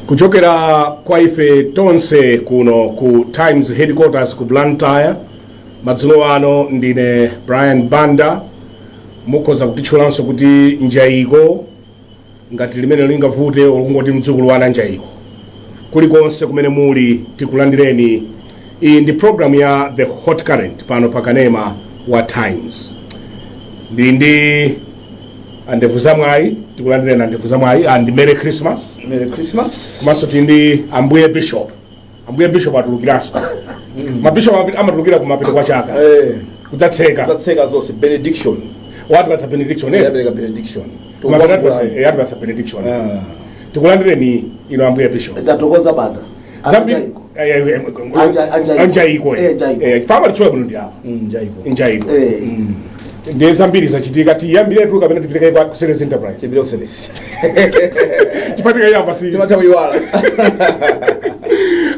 Kuchokera kwa ife tonse kuno ku Times Headquarters ku Blantyre, madzulo ano, ndine Brian Banda. Mukhoza kutitchulanso kuti Njaiko ngati limene lingavute, kungoti mdzukulu wana Njaiko. Kulikonse kumene muli, tikulandireni. Iyi ndi program ya The Hot Current pano pa kanema wa Times. Ndili ndi Andevu Zamwayi. Tikulandireni, Andevu Zamwayi, and Merry Christmas. Merry Christmas. Komanso tili ndi Ambuye Bishop. Ambuye Bishop atulukiranso. Mabishop amatulukira kumapeto kwa chaka kudzatseka. Zatseka zonse, benediction. Watipatsa benediction, eh? Yapereka benediction. Atipatsa benediction. Tikulandireni ino, Ambuye Bishop. Tatokoza, Banda. Zambi. Anjaiko. Anjaiko. Anjaiko. Njaiko. Fama litchula bwino ndi apo. Njaiko. Njaiko. Ndiye zambiri zachitika. Tiyambiretu kapena tipitike kwa Selly's Enterprise? Chipiro Selly's. Chipatika yamba si Timatha kuiwala.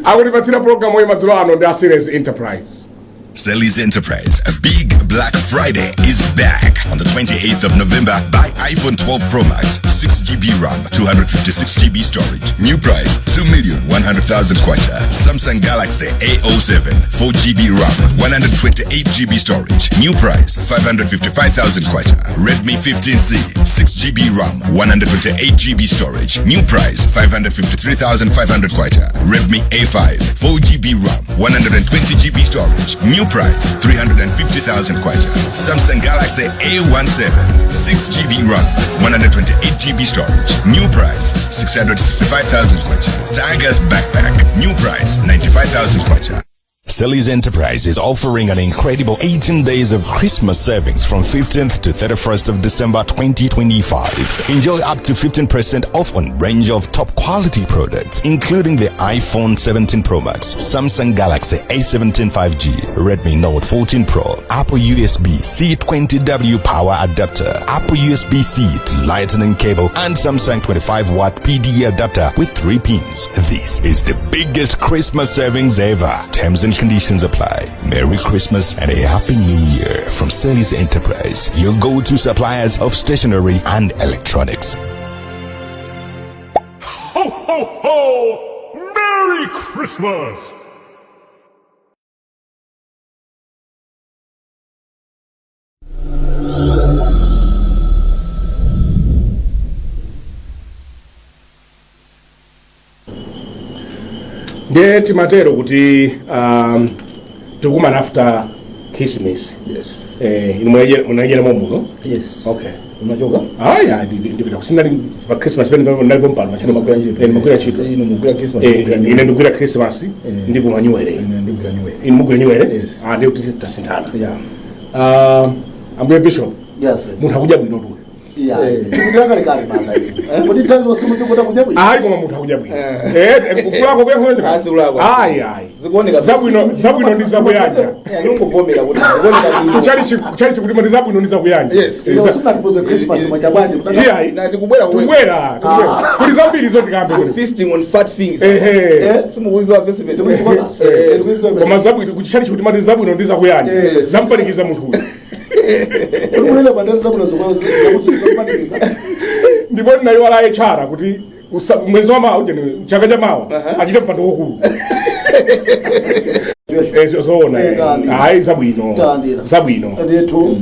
Akutipatsira program iyi madzulo ano ndi a Selly's Enterprise. Selly's Enterprise, a big Black Friday is back on the 28th of November. Buy iPhone 12 Pro Max, 6 GB RAM, 256 GB storage. New price 2,100,000 kwacha. Samsung Galaxy A07, 4 GB RAM, 128 GB storage. New price 555,000 kwacha. Redmi 15C, 6 GB RAM, 128 GB storage. New price 553,500 kwacha. Redmi A5, 4 GB RAM, 120 GB storage. New price 350,000 kwacha. Samsung Galaxy A17, 6 GB RAM, 128 GB storage. New price 665,000 kwacha. Tigers backpack. New price 95,000 kwacha. Selly's Enterprise is offering an incredible 18 days of Christmas savings from 15th to 31st of December 2025. Enjoy up to 15% off on range of top quality products, including the iPhone 17 Pro Max, Samsung Galaxy A17 5G, Redmi Note 14 Pro, Apple USB C20W power adapter, Apple USB-C to Lightning cable, and Samsung 25 watt PD adapter with 3 pins. This is the biggest Christmas savings ever. Terms and conditions apply. Merry Christmas and a Happy New Year from Selly's Enterprise, your go-to suppliers of stationery and electronics. Ho, ho, ho! Merry Christmas! Ndiye timatero kuti tikumana after Christmas. Yes. Inu munadyeramo muno? Yes. Okay. Unachoka? Aya, ndipita kusinali pa Christmas pene ndalipo mpano. Magwira ntchito. Ndimagwira ntchito. Inu mugwira Christmas. Ine ndikugwira Christmas ndi kumanyuwere. Ine ndigwira nyuwere. Inu mugwira nyuwere? Yes. Ah, ndiye kuti tasinthana. Yeah. Ambuye Bishop, Yes. munthu akudya bwino tuwe. Yeah. Tikudya kale kale, Banda ine. Kuti nthawi zonse muchikuda kudya bwino. Ayi, koma munthu akudya bwino. Kulako kuyankhula. Ah, sikulakwa. Ayi, ayi. Zikuoneka. Zabwino, zabwino ndi zakuyanja. Yeah, nungovomera kuti zikuoneka bwino. Kuchali kuti ndi zabwino ndi zakuyanja. Yes. Ino simunatifuze Christmas mwaja bwanji. Iya. Na tikubwera kuwe. Tikubwera, tikubwera. Kuli zambiri zotikambe kuti. Feasting on fat things. Ehe. Simukuziwa festival. Tikuchiwa basi. Tikuchiwa. Koma zabwino, kuchali kuti mati zabwino ndi zakuyanja. Yes. Zampanikiza munthu uyu. Kuti munene pandani zabwino zakuti zakupanikiza. Ndipo ndinayiwala HR kuti mwezi wa mawa ujeni, chaka cha mawa, achite mpando wokulu. Zoona. Talandira. Ayi, zabwino. Talandira. Zabwino. Ndithu.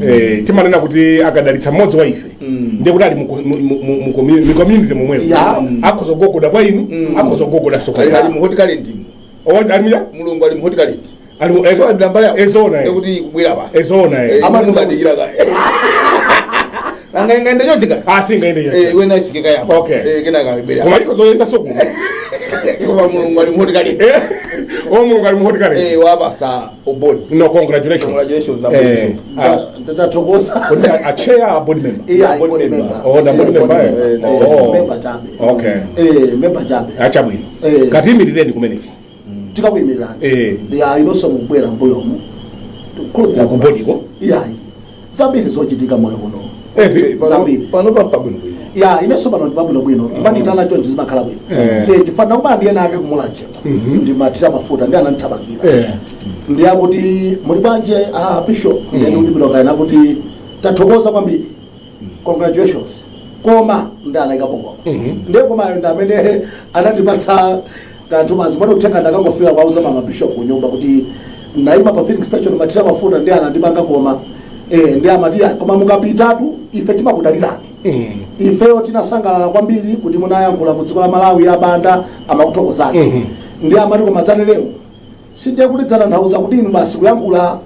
Timanena kuti akadalitsa mmodzi wa ife, ndiye kuti ali mu community momwemo. Akhoza kugogoda kwa inu, akhoza kugogoda Ali sokolo. ali mu Hot Current. Ali muja. Mulungu ali mu Hot Current. Ali mu So ndambala yawo. Zoona. Ndikuti kubwera pa. Zoona. Amazibadikira kaye. Anga ingende chochika. Ah, singaende. Iwe naifike kaya. Okay. Kena kabwera. Koma iko zoyenda sokolo. Koma Mulungu ali mu Hot Current. O, Mulungu ali mu Hot Current. Wabasa obodi. No, congratulations. Congratulations, Ah, Ndathokoza. kodi a chair, a board member? Yeah, board board member. member. Oh, na board member, eh. Oh. Member chabe. Okay. Member chabe. Achabwino. Katimirireni kumeneko. Tikakuyimirani. Ya, inonso mukubwera mbuyomu. Kubodiko? Iya. Zambiri zochitika moyo kuno. Zambiri. Pano pa pabwino bwino. Ya, inenso pano ndi pabwino bwino. Kupanditana chonchi zimakhala bwino. Chifana kuba ndiye nake kumulanje. Ndimathira mafuta ndi anandithamangira. Ndiyakuti muli bwanje, ah, Bishop? Ndiye ndikupita kaena kuti tathokoza kwambiri, congratulations. Koma ndi anayikapo koma. Ndiye komayo ndi amene anandipatsa kanthu mazi mwana kuthenga. Ndakangofika kwauza mama bishop kunyumba kuti naima pa filling station, matira mafuta, ndi anandipanga koma ndi amati, "Ah, koma mukapitatu ife timakudalirani." Ifeyo tinasangalala kwambiri kuti munayankhula ku dziko la Malawi, abanda amakuthokozani. Ndi amati, koma dzanelemo sindiye kuti dzatanthauza kuti inu basi kuyankhula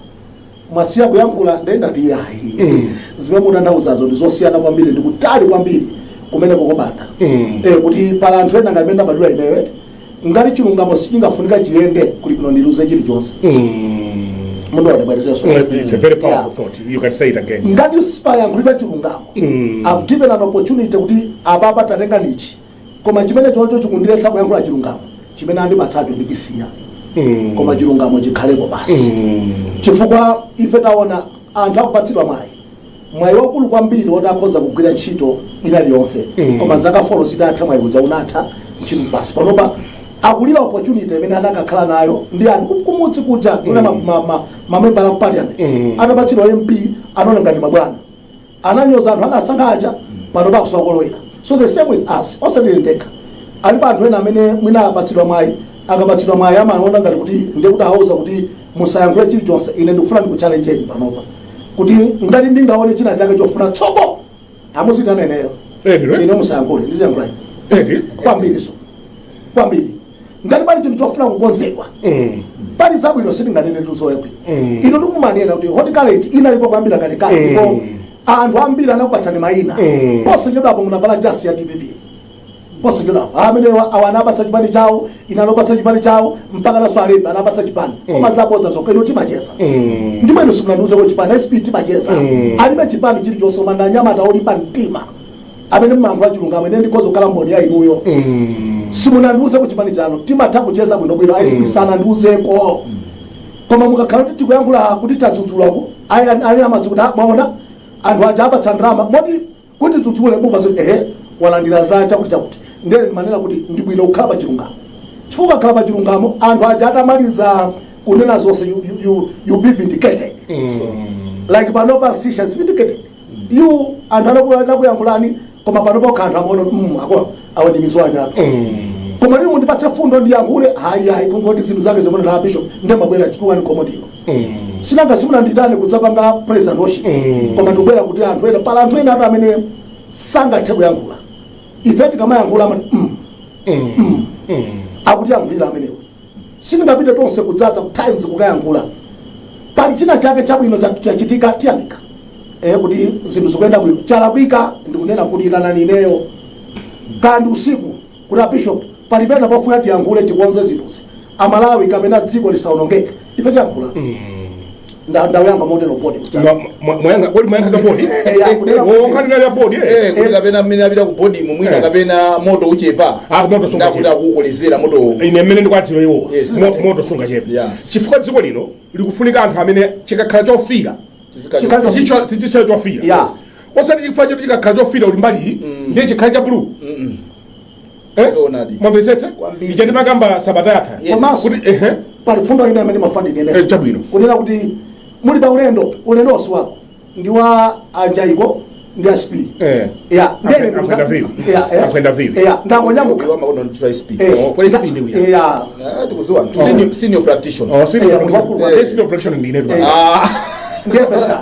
mwasiya kuyankhula. Ndiye ndati yayi, zimene mutanthauzazo ndi zosiyana kwambiri, ndi kutali kwambiri kumene kokobanda. Kuti pala anthu ena ngati mene ndabadwira ineyo eti, ngati chilungamo sichingafunika chiyende, kuli kuno ndiluze chilichonse. Mundu watibwerezenso. It's a very powerful thought. You can say it again. Ngati sipayankhulidwa chilungamo, I've given an opportunity kuti apapa tatenga nichi, koma chimene chocho chikundiletsa kuyankhula chilungamo, chimene andipatsacho ndikisiya, koma chilungamo chikhalepo basi. Chifukwa ife taona anthu akupatsidwa mwayi, mwayi wakulu kwambiri woti akhoza kugwira ntchito ina iliyonse, koma zaka 4 zitatha, mwayi uja unatha, ntchito basi. Panopa akulira opportunity imene anakakhala nayo. Ndi anthu kumudzi kuja kuna mamembala ku parliament atapatsidwa MP, anaona ngati mabwana, ananyoza anthu anasankha aja. Panopa akusowa. So the same with us, osati ndekha, alipo anthu ena amene mwina apatsidwa mwayi. Akapatsidwa mwayi amaona ngati kuti ndiye kuti awauza kuti musayankhule chilichonse. Ine ndikufuna ndikuchallengeni panopa kuti ngati ndingaone china chake chofuna tsoko amuzitana ineyo. Edi, right? Ine musayankhule, ndiziyankhula ine. Edi. Kwambiri, so kwambiri ngati pali chinthu chofuna kukonzedwa, pali zabwino, sitinganene tuzoyabwino. Ino ndikumanena kuti Hot Current inalipo kuyambira kalekale, ndipo anthu ambiri anakupatsani mayina. Posachedwapo munavala jasi ya DPP. Posachedwapo amene awa anapatsa chipani chawo, ine anapatsa chipani chawo, mpaka naso alembe anapatsa chipani, koma zabodza zokha. Ino timacheza, ndipo inu simunandiuzeko chipani. SP timacheza, alibe chipani chilichonse, koma ndanyamata olimba mtima amene mmayankhula chilungamo. Ine ndikhoza kukhala mboni ya inuyo. Simunandiuzeko chipani chanu, timatha kucheza bwinobwino. SP sanandiuzeko, koma mukakhala kuti tikuyankhula kuti tadzudzulaku, ali amadzi kuti, "Ah, mwaona anthu aja apatsa ndalama moti kuti dzudzule." Mumva zoti ehe, walandira za chakuti chakuti. Ndiye ndimanena kuti ndi bwino kukhala pa chilungamo, chifukwa ukakhala pa chilungamo, anthu aja atamaliza kunena zonse, you be vindicated. Like panopa Msisha is vindicated. You anthu anakuyankhulani, koma panopa ukha anthu amaona kuti ako awa ndi mizu anyatu. Koma lino mundipatse fundo ndiyankhule, hayi hayi, kungoti zinthu zake zomwe na bishop ndiye mabwera chituwani komodino. Sinanga simunanditane kudzapanga praise and worship, koma ndikubwera kuti anthu ena, pala anthu ena atu amene sangathe kuyankhula. Ife tikamayankhula amati akutiyankhulira amenewo. Sindingapite tonse kudzadza ku Times kukayankhula. Pali china chake chabwino chachitika, tiyamika kuti zinthu zikuyenda bwino. Chalakwika, ndikunena kuti itanani ineyo kandi usiku kuti a bishop, palipena pofuna tiyankhule, tikonze zinthuzi, Amalawi kapena dziko lisaonongeke, ife tiyankhula. Ndawuyanga motero bodi. Kodi mwayankha za bodi? Ya, kunena kuti- Wonkhani ya bodi. Kuti kapena mmene apita ku bodi mwina kapena moto uchepa. Ah, moto sungachepa. Ndakuti akuukolezera moto. Ine mmene ndikwadziwa iwowa, moto sungachepa, chifukwa dziko lino likufunika anthu amene chikakhala chofira Chikhala chichikhala chofira, osati chifukwa choti chikakhala chofira uli mbali iyi ndiye chikhale cha blue. Eh? Zoonadi. Mwamvetsetsa? Kwambiri. Ija ndimakamba sabata yatha. Yes. Komanso kuti ehe pali fundo ina imene mafanire. Chabwino. Kunena kuti muli pa ulendo, ulendo wasi wako ndi wa anjaiko ndi a speed. Ya. Akwenda viwi. Akwenda viwi. Ya, ndangonyamuka. Oh, kweli speed uya. Ya. Tikuziwa senior practitioner. Oh, senior Munthu wakulu. Senior practitioner ndine. Ndiye pesa,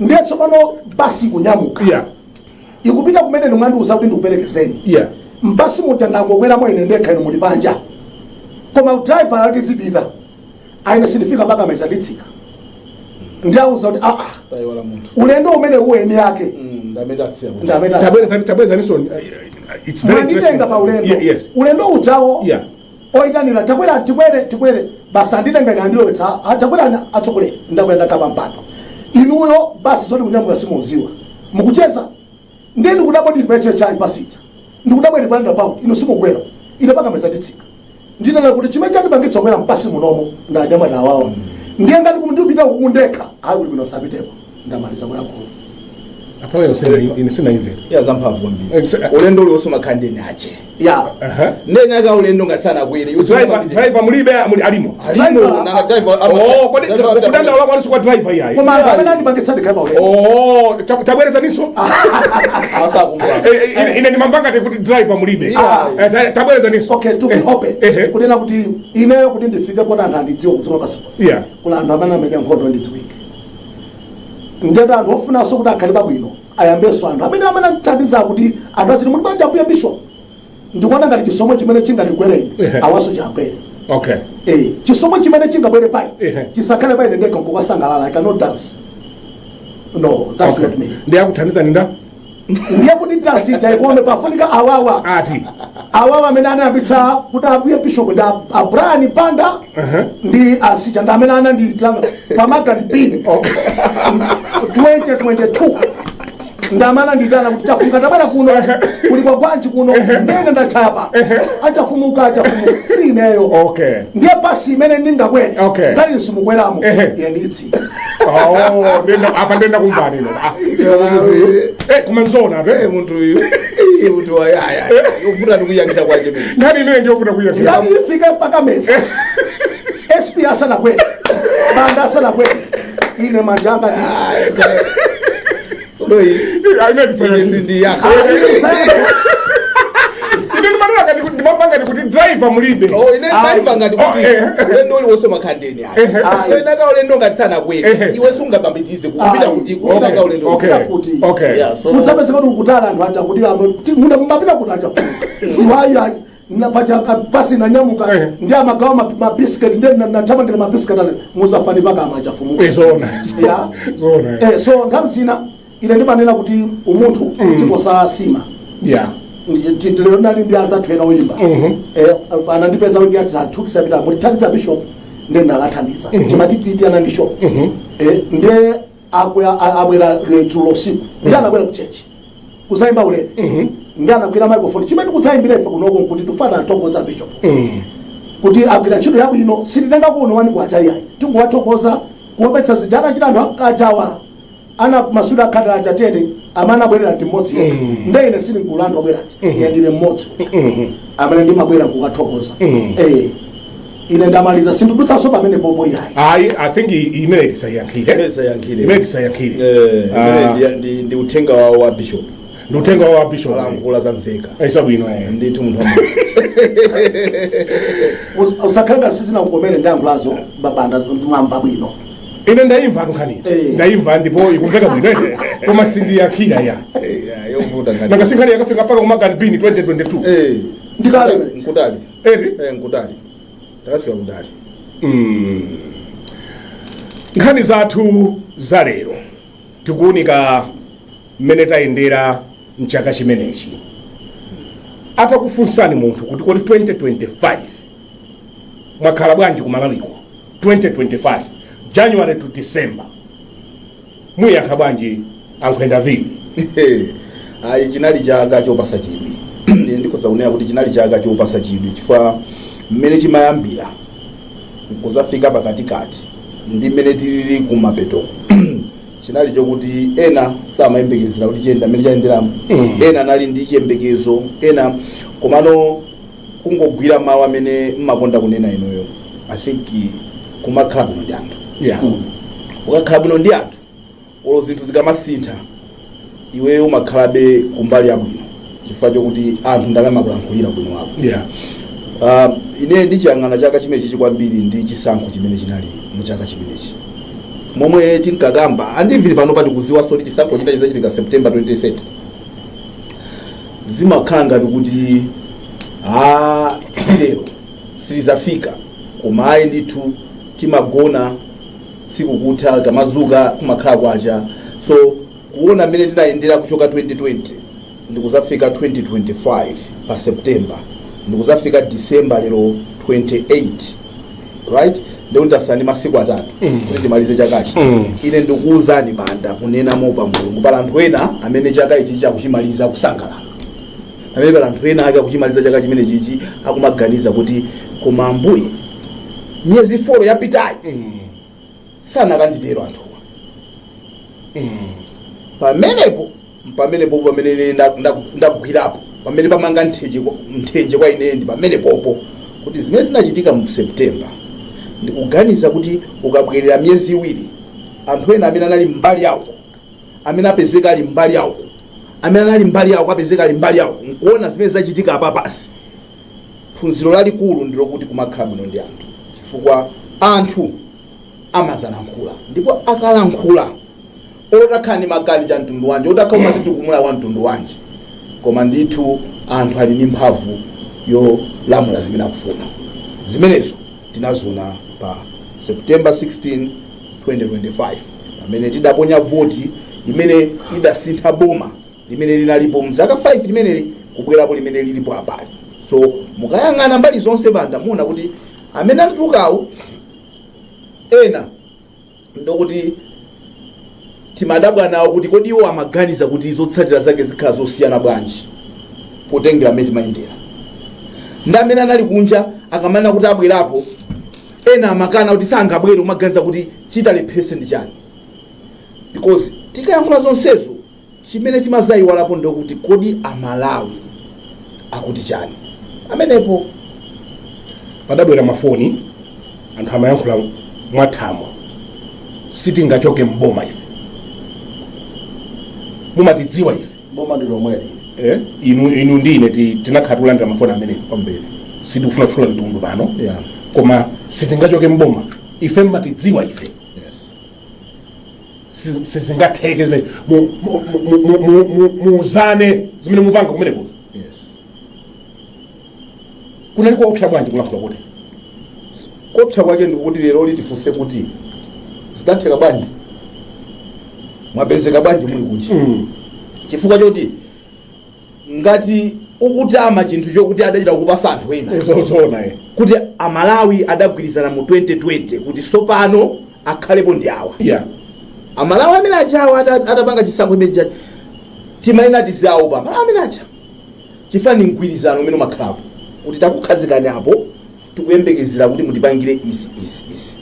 ndiye tsopano basi ikunyamuka, ikupita kumene nimwandiuza kuti ndikuperekezeni. Mbasi muja ndangokweramo ine ndekha, inu muli panja, koma driver alati zipita, aine sindifika mpaka meza, nditsika. Ndiauza kuti aa, Tayiwala munthu. Ulendo umene uweni yake Ndamene atsiya. Ndamene Tabweza, tabweza niso, it's very interesting. Mwanditenga pa ulendo. Ulendo ujawo oyitanira takwera, tikwere, tikwere, basi anditenga ine, andilowetsa, takwera atsogoleri, ndakwera, ndakhala mpando. Inuyo basi zoti kunyamuka simuziwa, mukucheza. Ndiye ndikudabwa ndili pa HHI pasija, ndikudabwa ndi pa roundabout, inu simukwera, ine pakameza nditsika. Ndinena kuti chimene chandipangitsa kukwera mpasi munomo ndanyamata awawa. Ndiye ngati kuti ndikupita kukundekha, hayi, kuti bwino sapitepo. Ndamaliza kuyankhula. Apayo sina, ine sinaimvera. Ya, zamphamvu kwambiri. Exa- Ulendo uliwonse umakhala ndeni ache. Ndeni aka ulendo ngati sanakwere. Driver mulibe, muli alimo? Alimo nanga driver. Oh, kodi kudandaula kwanu kwa driver iyayi? Koma anthu amene andipangitsa ndikhale paulendo. Oh, tabwereza niso. Asakumva. Ine ndimambangati kuti driver mulibe. Tabwereza niso. Okay, to be open, kunena kuti ineyo kuti ndifike poti anthu andidziwe kudziko pasipo, kula anthu amene amenya nkhondo ndidziwike. Ndiyati anthu ofunanso kuti akhale pabwino ayambenso anthu amene andithandiza kuti anthu achiti muti banja mbuya bishop. Ndikuona ngati chisomo chimene chingandigwere ine, awaso chiagwere. Chisomo chimene chingabwere pai chisakhale paine ndekha nkukasangalala. I cannot dance, no, that's not me. Ndi akuthandiza ninda? Ndiye kuti dance ija ikome pafunika awawa. Ati? Awawa amene anayambitsa kuti ambuye bishop ndi a Brian Banda ndi asija, ndi amene anandiyitanga pamagani bin 2022, ndi amene anandiyitana kuti chafunga, tabwera kuno, kuli kwa gwanji kuno. Ndene ndachaya pano, achafumuka, achafumuka si ineyo. Ndiye basi imene ndingakwere, ngati simukweramo, ine nditsika. Oh, ndenda apa, ndenda kumvani ino. Ah, koma nzona pe. Munthu uyu, munthu wayaya, uvuta ndikuyankhira kwake mene. Nkhani imene ndiyovuta kuyankhira. Ngati ifike mpaka mesa SP asanakwere, Banda asanakwere, ine manja anga nditsi. Sono iyi Ine ine ndisayankhire. sindiyakha. Ine ndimanena ngati kuti ndimapanga ndi kuti driver mulibe. Oh, ine driver ngati Oh, kuti ulendo uliwonse umakhala ndeni ache. So inaka ulendo ngati sanakwere, iwe sungabambitize kupita kuti kupita ka ulendo. Kuti. Yeah, so Mudzapezeka kuti kukutala anthu aja kuti muna mumapita kuti aja iwayi paja basi nanyamuka, ndi amagawa mabisiketi, ndi nathamangira mabisiketi ale muzafani paka amachafumuka. Zona. Zona. So nthawi zina ine ndimanena kuti umunthu udziposa sima. Lero nali ndi azathu ena oyimba. Anandipeza wiki ati atchukisa pita mutithandiza bishop, ndiye ndakathandiza chimatikiti anandi shop. Ndiye abwera dzulo usiku, ndiye anabwera ku church kuzayimba ulere, ndiye anagwira microphone. Chimene tikudzayimbira ife kunoko nkuti tifana athokoza bishop kuti agwira ntchito yabwino. Sititenga kuno wani kwacha iyayi, tingowathokoza kuwapetsa zija anachita anthu ajawa ana masuda akhati aja tere amene abwerera ndi mmodzi yekha. Nde ine sili mgulu anthu abweraja, ine ndine mmodzi uja amene ndimabwera kukathokoza. Ine ndamaliza, sindidutsanso pamene popo iyayi. Ayi, I think imene tisayankhire. Imene tisayankhire. Imene tisayankhire. Imene ndi uthenga wa bishop. Ndi uthenga wa bishop. Alankhula zamveka. Isabwino, eh. Ndithu munthu wa Usakhale ngati sizinakukomere ndi yankhulazo, babanda, mwamva bwino. Ine ndayimva nkhani. Ndayimva ndipo ikumveka bwino ine, koma sindiyankhira ya. Yovuta ngati Nanga sinkhani yakafika mpaka kumagan bin 2022? Ndikale. Nkutali. Eri. Nkutali, takafika kutali. Nkhani zathu za lero, tikuunika mmene tayendera mchaka chimenechi. Atakufunsani munthu kuti kodi 2025 mwakhala bwanji kumalawiko, 2025 January to December, muyankha bwanji, ankhwenda viwi? Ayi, chinali chaka chopasa chidwi. Ine ndikhoza kunena kuti chinali chaka chopasa chidwi chifukwa mmene chimayambira kuzafika pakatikati ndi mmene tilili kumapetoko, chinali chokuti ena samayembekezera kuti chiyenda mmene chayenderamo. Ena anali ndi chiyembekezo, ena komano kungogwira mawu amene mmakonda kunena inuyo, I think kumakhala bwino ndi anthu. Ukakhala bwino ndi anthu, olo zinthu zikamasintha, iweyo umakhalabe kumbali yabwino chifukwa chokuti anthu ndamene amakulankhulira bwino wako. Ine ndichiyang'ana chaka chimenechi kwambiri ndi chisankho chimene chinali mu chaka chimenechi, momwe tinkakamba andimviri pano pati kuziwanso kuti chisankho china chizachitika September 2030. Zimakhala ngati kuti a silero silizafika, koma ayi ndithu, timagona tsiku kutha, kamazuka kumakhala kwacha. So kuona mmene tinayendera kuchoka 2020 ndikuzafika 2025 pa September, ndikuzafika December lero 28, right, ndikuti tasala ndi masiku 3 kuti timalize chakachi. Ine ndikuwuzani banda, kunena mopa Mulungu, pala anthu ena amene chaka ichi chakuchimaliza kusangalala, amene pala anthu ena ake akuchimaliza chaka chimene chichi akumaganiza kuti koma ambuye miyezi 4 yapitayi sanakanditero anthuwa. Pamenepo pamenepo pamene ine ndagwirapo, pamene pamanga nthenje kwa ine ndi pamenepopo, kuti zimene zinachitika mu September, ndikuganiza kuti ukabwerera miyezi 2, anthu ena amene anali mbali yawo, amene apezeka ali mbali yawo, amene anali mbali yawo apezeka ali mbali yawo, nkuona zimene zachitika apa pasi. Phunziro lalikulu ndilokuti kumakhala bwino ndi anthu, chifukwa anthu amazalankhula, ndipo akalankhula, otakhala ndi makani cha mtundu wanji, otakhala umazitukumula wa mtundu wanji, koma ndithu anthu ali ndi mphamvu yolamula zimene akufuna. Zimenezo tinaziona pa September 16 2025, pamene tidaponya voti imene idasintha boma limene linalipo mzaka 5 limeneli kubwerapo limene lilipo apali. So mukayang'ana mbali zonse, banda, muona kuti amene anatulukawo ena ndokuti timadabwa nawo kuti kodi iwo amaganiza kuti zotsatira zake zikhala zosiyana bwanji potengera mmene timayendera, ndi amene anali kunja akamanena kuti abwerapo, ena amakana kuti sangabwere. Umaganiza kuti chitalephese ndi chani? Because tikayankhula zonsezo, chimene timazayiwalapo ndokuti kodi Amalawi akuti chani amenepo? Padabwera mafoni, anthu amayankhula mwathamo, "Sitingachoke mboma ife, mumatidziwa ife." Boma ndi lomweli. Eh, inu ndi ine tinakhala tikulandira mafoni amenewo. Kwambiri. Sindikufuna kutchula mtundu pano, koma "Sitingachoke mboma ife, mmatidziwa ife." Sizingatheke zimene muuzane zimene mupanga kumeneko. Kunali koopsa bwanji kulankhula kuti? Kopsa kwake ndikuti lero litifunse kuti zidatheka bwanji, mwapezeka bwanji muli kunja? Chifukwa choti ngati ukutama chinthu chokuti adachita kupasa anthu ena, Zona, eh. kuti Amalawi adagwirizana mu 2020 kuti sopano akhalepo ndi awa, Amalawi amene ajawo atapanga chisankho imene jaji timayenera tiziaopa Amalawi amene aja, chifukwa ni mgwirizano umene umakhalapo kuti takukhazikani apo, tikuyembekezera kuti mutipangire izi, izi, izi.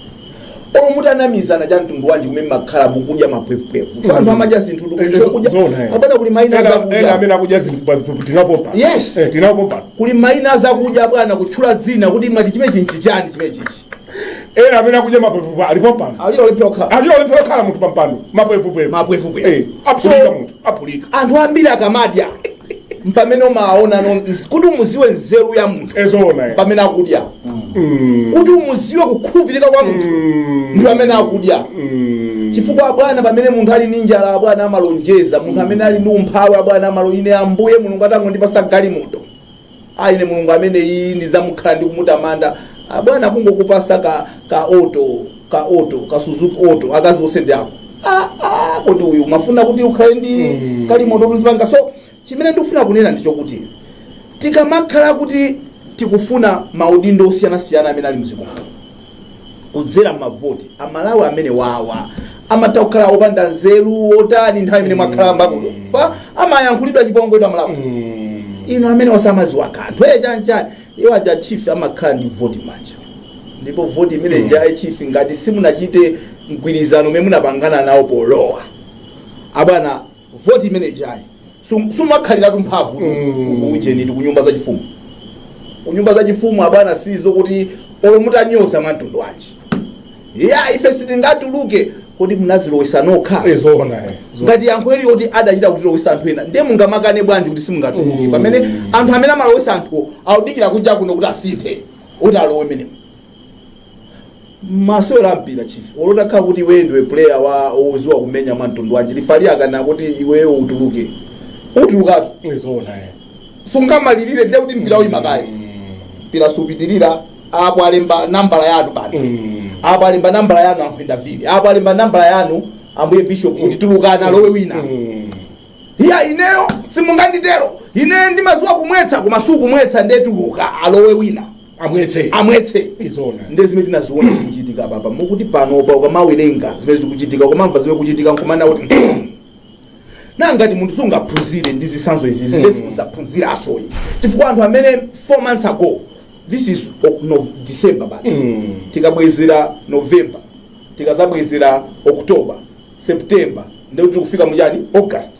Olo mutanamizana cha mtundu wanji, kumene makhala mukudya mapwevupwevu, mm. Anthu amadya zinthu ndikudya. Zona, eh. Abwana, kuli maina Ena zakudya. Amene akudya zinthu tinapompa. Yes. Eh, tinapompa. Kuli maina zakudya, bwana, kutchula dzina kuti mwati chimene chinchi chani, chimene chichi. Ena amene akudya mapwevupwevu alipo pano. Alilo olephera kukhala. Achita olephera kukhala munthu pampando, mapwevupwevu. Mapwevupwevu. Eh, aphulika. So- Munthu aphulika. Anthu ambiri akamadya mpamene umaona no kuti umuziwe nzeru ya munthu. Ezona, eh. Pamene akudya, kuti umuziwe kukhulupirika kwa munthu ndi pamene akudya, chifukwa bwana, pamene munthu ali ndi njala, bwana, amalonjeza. Munthu amene ali ndi umphawi, bwana, amalo ine Ambuye Mulungu atangondipasa galimoto, a ine Mulungu amene iyi ndizamukhala ndi kumutamanda. Ah, bwana, kungokupasa ka auto, ka auto, ka Suzuki Auto, akazi onse ndi ako. Ah, ah, kodi uyu umafuna kuti ukhale ndi galimoto kuzipanga? So chimene ndikufuna kunena ndichokuti tikamakhala kuti tikufuna maudindo osiyanasiyana amene ali mdziko muno kudzera m'mavoti, Amalawi amene wawa amatha kukhala opanda nzeru otani nthawi imene mwakhala mbako fa amayankhulidwa chipongwe tu Amalawi. Inu amene osamaziwa kanthu, e chanchani, iwo aja, chief, amakhala ndi voti manja, ndipo voti imene ija, chief, ngati simunachite mgwirizano umene munapangana nawo polowa, abwana, voti imene ijayi sumakhaliratu mphamvu kuujeni ndi kunyumba zachifumu. Kunyumba zachifumu, abwana, sizo kuti olo mutanyoza mwamtundu wanji, ya ife sitingatuluke, kuti munazilowesa nokha. Ezona, eh. Ngati yankho ili yoti adachita kutilowesa anthu ena, ndiye mungamakane bwanji kuti simungatuluke, pamene anthu amene amalowesa anthu awudikira kunja kuno kuti asinthe, kuti alowe menemo? Masewero ampira, chief, olotakhala kuti iwe ndiwe player wa woziwa kumenya mwamtundu wanji, referee akana kuti iweyo utuluke, utulukatu. Ezona, eh. Sungamalirire ndiye kuti mpira uyimakayi, mpira supitirira. Apo alemba nambala yanu bana, apo alemba nambala yanu ankhwenda vili, apo alemba nambala yanu ambuye bishop, kuti tulukana alowe wina. Iya, ineyo simunganditero, ine ndimaziwa kumwetsa, koma sukumwetsa, ndiye tuluka alowe wina. Amwetse. Amwetse. Izona. Ndiye zimene tinaziona zikuchitika papa, mukuti panopa ukamawerenga zimene zikuchitika, ukamamva zimene kuchitika, nkumana kuti nangati munthu sungaphunzire ndi zitsanzo izizi, ndiye simuzaphunzirasoyi, chifukwa anthu amene 4 months ago, this is no, December bana, tikabwezera November, tikazabwezera October, September, Ndikuti kufika muchani, August.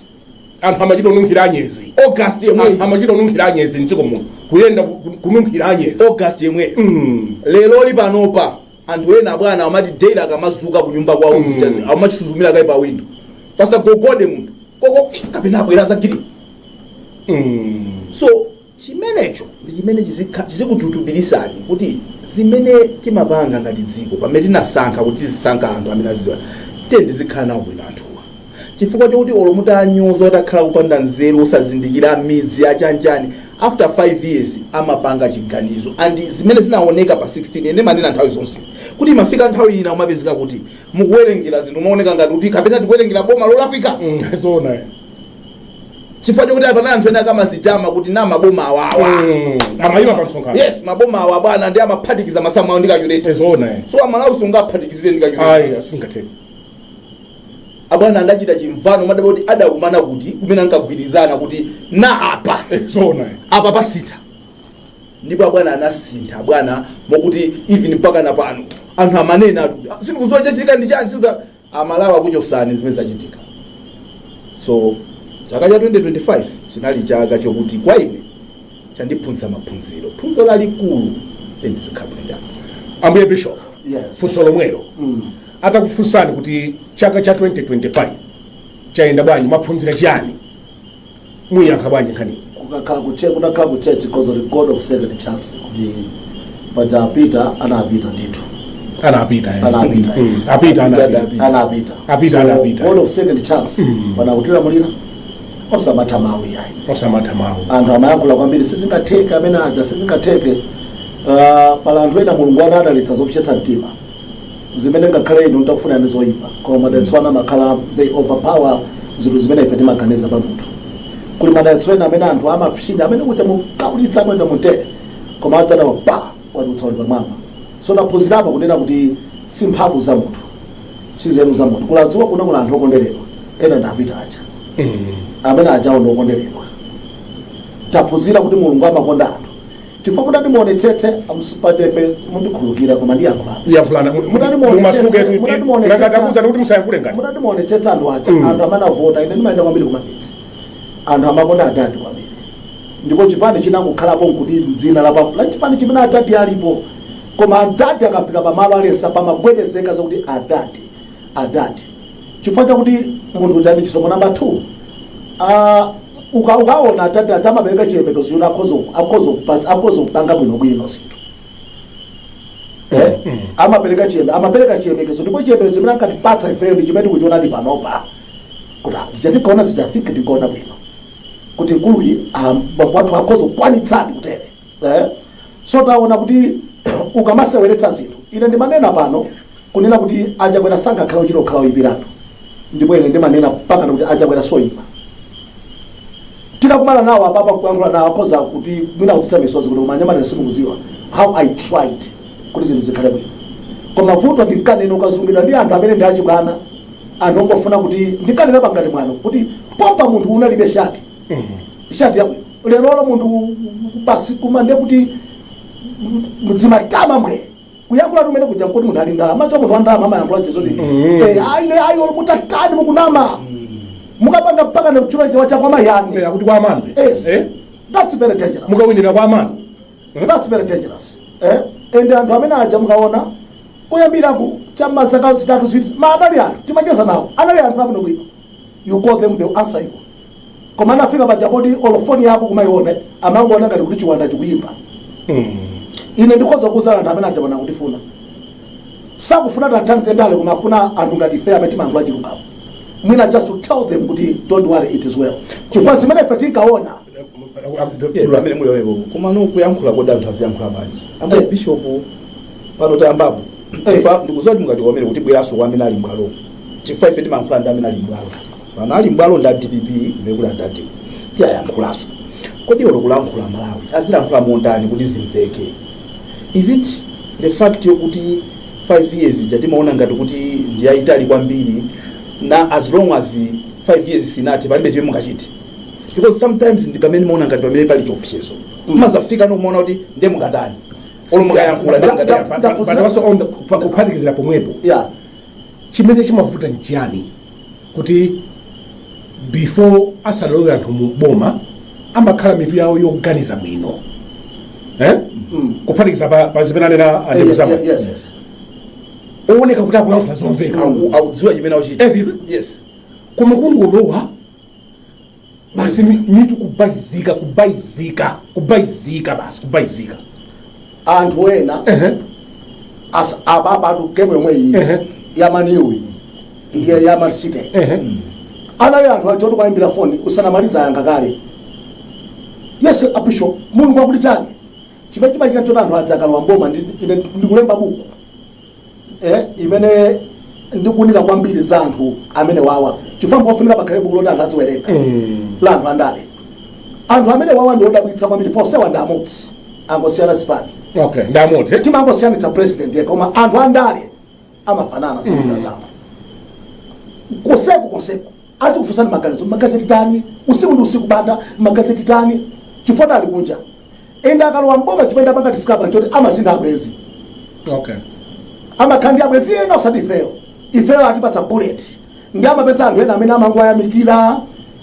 Anthu amachita onunkhira anyezi. August yemweyi. Amachita onunkhira anyezi mdziko muno, kuyenda kununkhira anyezi. August yemweyo. Lero panopa anthu ena, bwana, amati daily akamazuka kunyumba kwawo, amachisuzumira kayi pa window, pasagogode munthu koko kapena abwera zagiri. So chimenecho ndi chimene chizikututubirisani kuti zimene timapanga ngati dziko, pamene tinasankha kuti tizisankha anthu amene azidziwa, tiye tizikhala nawo bwino anthuwa, chifukwa chokuti olo mutanyoza, utakhala kupanda nzeru, usazindikira midzi achanjani, after 5 years amapanga chiganizo. And zimene zinaoneka pa 16, ene manena nthawi zonse kuti imafika nthawi ina umapezeka kuti mukuwerengera zinthu, umaoneka ngati kuti kapena tikuwerengera boma lolakwika. Zona. Chifukwa chokuti apana anthu ena akamazitama kuti na maboma awawa Amayima pa msonkhano. Yes, maboma awa, bwana, ndi amaphatikiza masamu awo ndi calculator. Zona. So Amalawi sungaphatikizire ndi calculator. Ayi, asingatheka. Abwana andachita chimvano, madaba kuti adakumana kuti kumene ankagwirizana kuti na apa Zona. apa pasintha, ndipo abwana anasintha, bwana, mokuti even mpaka na pano anthu amanena, "Sindikudziwa chachitika ndi chani, sindikudziwa." Amalawi akuchosani zimene zachitika. So chaka cha 2025 chinali chaka chokuti kwa ine chandiphunzitsa maphunziro, phunziro lalikulu, tendizikhala. Ambuye Bishop. Yes. Funso lomwelo. Atakufunsani kuti chaka cha 2025 chayenda bwanji, mwaphunzira chiyani, muyankha bwanji nkhani? Kukakhala ku church, kunakhala ku church because of the God of second chance, kuti paja apita, anapita ndithu. Anapita, eh. Anapita. Apita, anapita. Anapita. Apita, So, anapita. God of second chance panakutilamulira, osamatha mawu yayi. Osamatha mawu. Anthu amayankhula kwambiri, sizingatheke, amene aja sizingatheke. Pala anthu ena Mulungu anadalitsa zopsetsa mtima, zimene ngakhale inu mtakufuna ndi zoyipa, koma madalitso anu amakhala, they overpower zinthu zimene ife timaganiza pa munthu. Kuli madalitso ena amene anthu amapsinja, amene kucha mukaulitsa, amene mutere, koma adzana pa wadutsa, uli pamwamba. So taphunzirapo kunena kuti si mphamvu za munthu, si nzeru za munthu. Kuladziwa kuna kula anthu okondweredwa ena ndapita aja, amene ajawo ndokondweredwa. Taphunzira kuti Mulungu amakonda anthu, chifukwa mutati muonetsetse paja ife, mundikhululukira koma ndiyankhulapo. Yankhulana. Mutati muonetsetse, mutati muonetsetse. Kuti musayankhule ngati Mutati muonetsetse anthu aja, anthu amene avota, ine ndimayenda kwambiri kumamidzi, anthu amakonda adadi kwambiri, ndipo chipani chinangokhalapo nkuti dzina la chipani chimene adadi alipo, koma adadi akafika pamalo alesa pamagwedezeka zakuti adadi, adadi, chifukwa chakuti munthu uja ndi chisomo. Namba 2, ukaona adadi aja amapereka chiyembekezo yoti akhoza kupanga bwinobwino zinthu, eh? Amapereka chiyembekezo, ndipo chiyembekezo chimene ankatipatsa ifeyo ndi chimene tikuchionadi panopa, kuti zija tikaona zija, think tikuona bwino kuti nkuluyi bambo wathu akhoza kukwanitsadi kutere, eh? So taona kuti ukamaseweretsa zinthu, ine ndimanena pano kunena kuti aChakwera sankakhala uchita kukhala oyipiratu, ndipo ine ndimanena mpaka kuti aChakwera soyipa. Titakumana nawo apapa, kuyankhula nawo, akhoza kuti mwina kutsitsa misozi kuti kumanyamata simukudziwa how I tried kuti zinthu zikhale bwino, koma vuto ndinkanena ukazungidwa ndi anthu amene ndi achibwana, anthu ongofuna kuti, ndinkanena pangati mwano kuti pompa munthu unalibe shati, shati yabwino, lerolo munthu basi kumande kuti mudzimatama mwe kuyankhula tumene kuja kuti munthu ali ndalama, macho munthu wa ndalama amayankhula chizoti, eh, ayi ayi, olo mutatani, mukunama, mukapanga mpaka ndikuchula chiwa cha kwa mayani. Eh, akuti kwa amanu. Yes. Eh? That's very dangerous. Mukawinira kwa amanu. That's very dangerous, eh? And anthu amene aja mukaona kuyambiraku chamma zaka 3 ziwiri, ma anali anthu timacheza nawo, anali anthu abwino bwino. You call them, they will answer you, koma anafika paja poti olofoni yako kumayiona amangoona ngati kuti chiwanda chikuyimba. Ine ndikhoza kuwuza anthu amene aja pana kutifuna, sakufuna tanthandize ndale, koma afuna anthu ngati ife amene timayankhula chilungamo, mwina just to tell them kuti don't worry, it is well, chifukwa zimene ife tinkaona. Yeah, amene muli wepo, koma no kuyankhula, kodi anthu aziyankhula bwanji, ambaye Bishop, pano tayambapo? Chifukwa ndikudziwa kuti mukati kwamene kuti bweranso kwa amene ali mbwalo, chifukwa ife timayankhula ndi amene ali mbwalo. Pano ali mbwalo ndi a DPP, kumene kuli adadi, tiyayankhulanso. Kodi olo kulankhula, Malawi azilankhula mondani kuti zimveke? Is it the fact yokuti 5 years ija timaona ngati kuti ndi yayitali kwambiri, na as long as 5 years sinathe palibe chimene mungachite? Because sometimes ndi pamene maona ngati pamene pali chiopsezo, mumazafika nokumaona kuti ndiye mungatani, olo mukayankhula ndiye mungatani? But also on the, kuphatikizira pomwepo, chimene chimavuta nchiyani? Kuti before asadalowe anthu mu boma, amakhala mitu yawo yoganiza bwino, eh? Kuphatikiza pa zimene anena andikuzama, Yes. ooneka kuti akulankhula zomveka. Akudziwa chimene akuchita. Yes, koma kungolowa basi, mitu kubaizika, kubaizika, kubaizika, basi kubaizika. Anthu ena apapatu game yomwe iyi ya Man U iyi ndiye ya Man City. Anali anthu aja oti kwayimbira foni usanamaliza ayanga kale. "Yes, a bishop, Mulungu akuti chani?" Chimene chimachitika choti anthu aja akalowa mboma, ine ndikulemba buku imene ndikuunika kwambiri za anthu amene wawa, chifukwa mpofunika pakhale buku loti anthu aziwerenga la anthu andale. Anthu amene wawa ndi odabwitsa kwambiri. Fonsewa ndi amodzi, angosiyana zipani. Okay, ndi amodzi, eh? Timangosiyanitsa president yekha, koma anthu andale amafanana zochita zawo. Konseko konseko achikufunsani maganizo, "Magazi titani?" Usiku ndi usiku, "Banda, magazi titani?" Chifukwa ali kunja. Ende akalowa mboma, chimene apanga discover nchoti amasintha abwezi. Amakhala ndi abwezi ena, osati ifeyo. Ifeyo atipatsa bullet. Ndi amapeza anthu ena amene amangoyamikira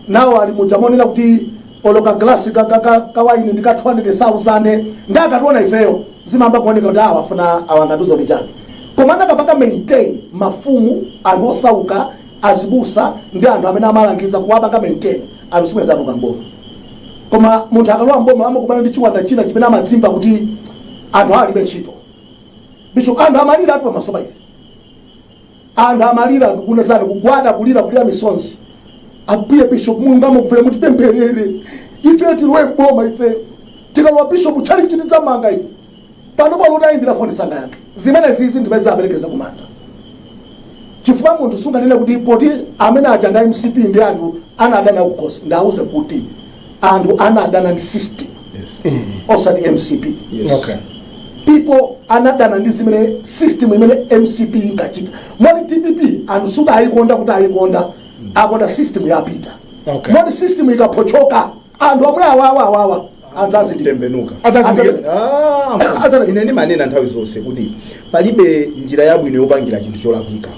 nawo, ali muja monena kuti oloka glasi ka waini ndi ka 200,000. Ndi akationa ifeyo zimamba kuoneka kuti awa afuna awangatuza kuti chani. Koma anakapanga maintain mafumu, anthu osauka, azibusa ndi anthu amene amalangiza, kuwapanga maintain, anthu simwezi atuka mboma. Koma munthu akalowa mboma amakumana ndi chiwanda china chimene amadzimva kuti anthu alibe ntchito. Bishop, anthu amalira atu pamaso pa ife. Anthu amalira kunazani, kugwada, kulira, kulira misonzi. "Ambuye bishop, Mulungu amakufera, mutipempherere ife tilowe mboma. Ife tikalowa, bishop, chali chitidzamanga ife." Pano pano utayimbira foni sanga yake. Zimene zizi ndimene zaperekeza kumanda, chifukwa munthu sunganene kuti poti amene aja nda MCP ndi anthu anadana kukhosi. Ndauze kuti anthu anadana ndi system, osati MCP. People anadana ndi zimene system imene MCP inkachita. Moti DPP anthu suti ayikonda kuti ayikonda, akonda system yapita. Moti system ikaphochoka, anthu amwe awawa awawa adzazindikira. Tembenuka. Adzazindikira. Ah, ine ndimanena nthawi zonse kuti palibe njira yabwino yopangira chinthu cholakwika.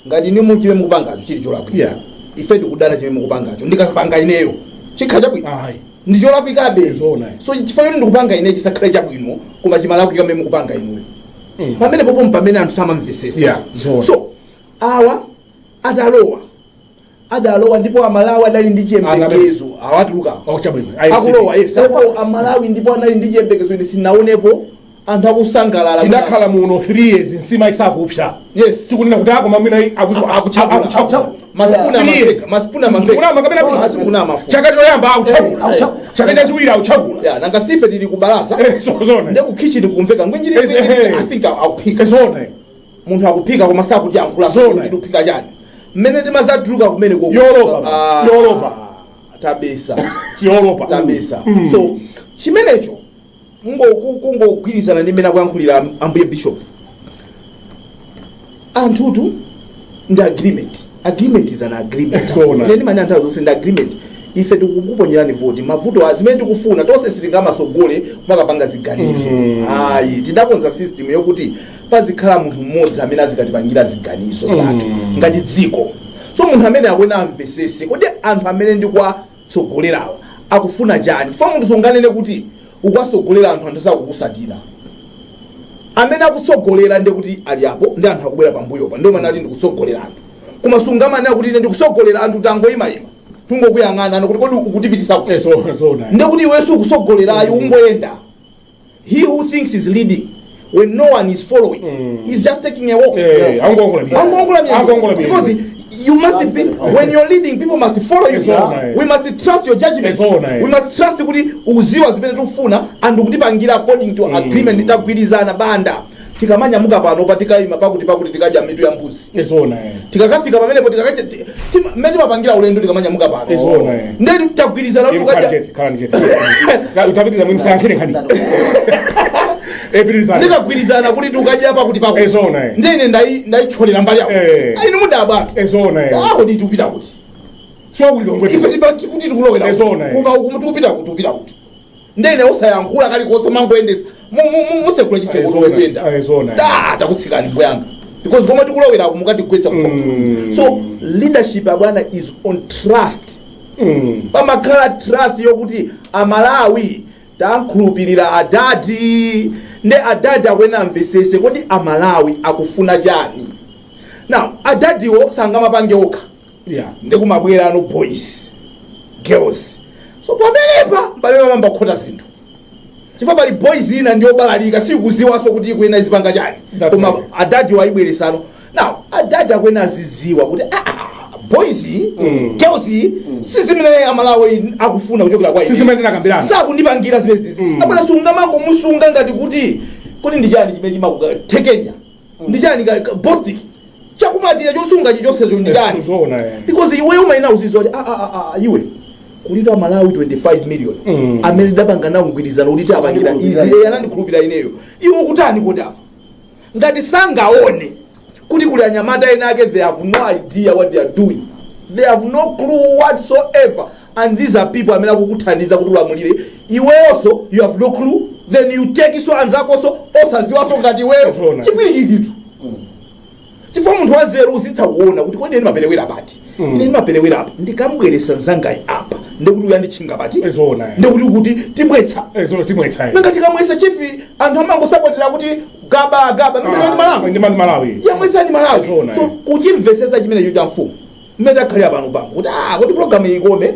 Ngati ine chimene mukupangacho chili cholakwika, ife tikudana chimene mukupangacho, ndikapanga ineyo chikhala chabwino? Ayi. Ndi cholakwikabe. Zoona. So chifukwa choti ndikupanga ine chisakhale chabwino, koma chimalakwika mmene mukupanga inuyo, pamene popo pamene anthu samamvesesa. Yeah, zoona. So awa atalowa, adalowa ndipo Amalawi adali ndi chiyembekezo. Awatuluka. Oh, chabwino. Akulowa, yes, apo Amalawi ndipo anali ndi chiyembekezo. Ine sinaonepo anthu akusangalala. Tinakhala muno 3 years nsima isakupsa. Tikunena kuti akoma mwina akuchagula. Masipuna Three years. amafeka, masipuna amafeka. Kunama kapena? Masipuna amafuka. Chaka choyamba akuchagula. Akuchagula. Chaka chachiwiri akuchagula. Ya, nanga sife tili kubalaza. Eh, zona. Ndi ku kitchen kumveka ngwenjiri. Eh. I think akuphika. Zona. Munthu akuphika koma sakuti yankhula. Zona. Kuti uphika chani? Mmene timazatuluka kumene koko. Yolopa, Ah, yolopa. tabesa. Yolopa. Tabesa. So chimenecho kungogwirizana ndi mmene akuyankhulira ambuye bishop, anthutu ndi agreement. Agreement is an agreement. Zoona. Ine ndimanena nthawi zonse ndi agreement. Ife tikukuponyerani voti, mavuto zimene tikufuna tonse sitingamasogole kumakapanga ziganizo. Ayi, tidakonza system yokuti pazikhala munthu mmodzi amene azikatipangira ziganizo zathu ngati dziko. So munthu amene akwena amvesese kodi anthu amene ndikuwatsogolerawa akufuna chani, chifukwa munthu sunganene kuti ukuwasogolera anthu, anthu sakukusatira. Amene akutsogolera ndi kuti ali apo ndi anthu akubwera pambuyopa, ndio manati ndikutsogolera anthu. Koma sungamanena kuti ine ndikusogolera anthu, tangoyimayima, tungokuyang'ana ano kuti kodi ukutipitisa kuti? Zona. Ndekuti iwenso ukusogolerayo ungoyenda. He who thinks is leading when no one is following is just taking a walk. Angongola miyendo. Angongola miyendo. Angongola miyendo. Because you must That's be very powerful. when you're leading, people must follow you. Zoona, eh. We must trust your judgment. Zoona, eh. We must trust kuti uziwa zimene tikufuna and kutipangira according to agreement tagwirizana. Banda, tikamanyamuka pano patikayima pakuti pakuti tikadya mitu ya mbuzi. Zoona. Tikakafika pamenepo mmene timapangira ulendo tikamanyamuka pano, Zoona, eh. ndetu tagwirizana kuti Khala tukadya. chete, khala chete. Utapitiriza mwini, musayankhire nkhani. Pitirizani. Tikagwirizana kuti tukadya pakuti pakuti. Zoona, eh. Ndene ndayitcholera mbali yawo. Inu mudabwa anthu. Zoona, eh. Aho ndi tikupita kuti? Sio kulilongwe. Ife kuti tikulowera Zoona, eh. kuma uku tikupita kuti, tikupita kuti? Ndene usayankhula kalikonse, mangoyendesa, musekula Zoona, chiseko kuyenda. Zoona, eh. Takutsikani mbuyanga. Because komwe tikulowera mukatigwetsa kukhotho. So leadership, abwana, is on trust. Pamakhala trust yokuti Amalawi tankhulupirira adadi, nde adadi akwena amvesese kodi Amalawi akufuna chani. Now adadiwo sangamapange okha, ndikumabwera ano boys, girls. So pamenepa pamene pamamba kukhota zinthu, chifukwa pali boys ina ndiyobalalika, sikuziwanso kuti ikuyena izipanga chani. That's Koma right. adadi wayibweresano. Now adadi akwena aziziwa kuti ah, ah, boys, girls, sizimene Amalawi akufuna kuchokera kwa ine. Sizimene tinakambirana. Sakundipangira zimenezi. Abwana, sungamango musunga ngati kuti kodi ndi chani chimene chimakutekenya, ndi chani bostic chakumatira chosunga chichonsecho ndi chani? Zoona, eh. Because iwe umayina uziziwa kuti ah, ah, ah, ah, iwe kulito Amalawi 25 million amene tidapanga nawo mgwirizano kuti tiapangira izi. Anandikhulupirira. Eh, anandikhulupirira ineyo. Iwe ukutani kodi apa? Ngati sangaone kuti kuli anyamata ena ake, they have no idea what they are doing, they have no clue whatsoever, and these are people amene akukuthandiza kuti ulamulire, iweyonso you have no clue, then you take so anzakonso osaziwaso ngati iweyo. Zoona. Chipwirikititu, chifukwa munthu wanzeru uzitha kuona kuti kodi ine ndimaperewera pati, ine ndimaperewera apa, ndikambweresa mzangayi apa ndikuti uyanditchinga pati. Zoona, eh. Ndikuti kuti timwetsa. Zoona, timwetsa, eh. Nanga tikamwesa, chief, anthu amangosapotera kuti gaba gaba msana ndi Malawi. Ndi Malawi. Yamwetsa ndi Malawi. Zoona, So eh. kuchimvesesa chimenecho cha mfumu mmene takhalira pano pano kuti ah, kuti program iyi ikome,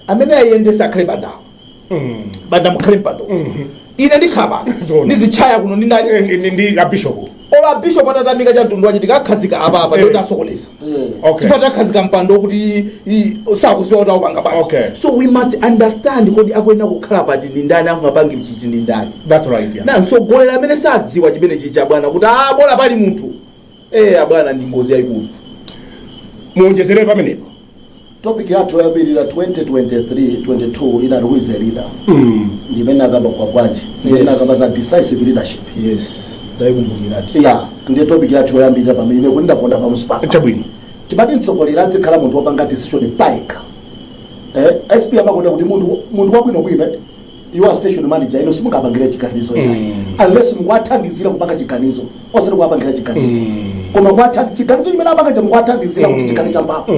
amene ayiyendesa akhale bandawo. Banda, mukhale mpando, ine ndikhala pano. Zoona. Ndizitchaya kuno ndi ndani? Ndi a bishop. Ola bishop atatamika cha mtundu wachi, tikakhazika apapa, ndoti asokoneza. Chifukwa takhazika mpando kuti sakuziwa kuti akupanga bwanji. So we must understand kodi akuyenera kukhala pati ndi ndani, akungapange chichi ndi ndani. That's right, yeah. Na mtsogoleri amene sadziwa chimene chicha, bwana, kuti ah, bola pali munthu, eh, abwana, ndi ngozi yayikulu. Muonjezere pamenepo. Topic yathu yoyambirira 2023 22 inati "Who is a leader?" Ndimene akamba kwa bwanji, ndimene akamba za decisive leadership. Yes, ndayikumbukirati. Ya, ndiye topic yathu yoyambirira pamene kuti ndaponda pamusipaka. Timati mtsogoleri azikhala munthu wopanga decision payekha. SP amakonda kuti munthu wabwinobwino, iwo a station manager ino simungapangire chiganizo yayi unless mukuwathandizira kupanga chiganizo, osati kuwapangira chiganizo, koma chiganizo chimene apanga chamukuwathandizira kuti chikhale champhamvu.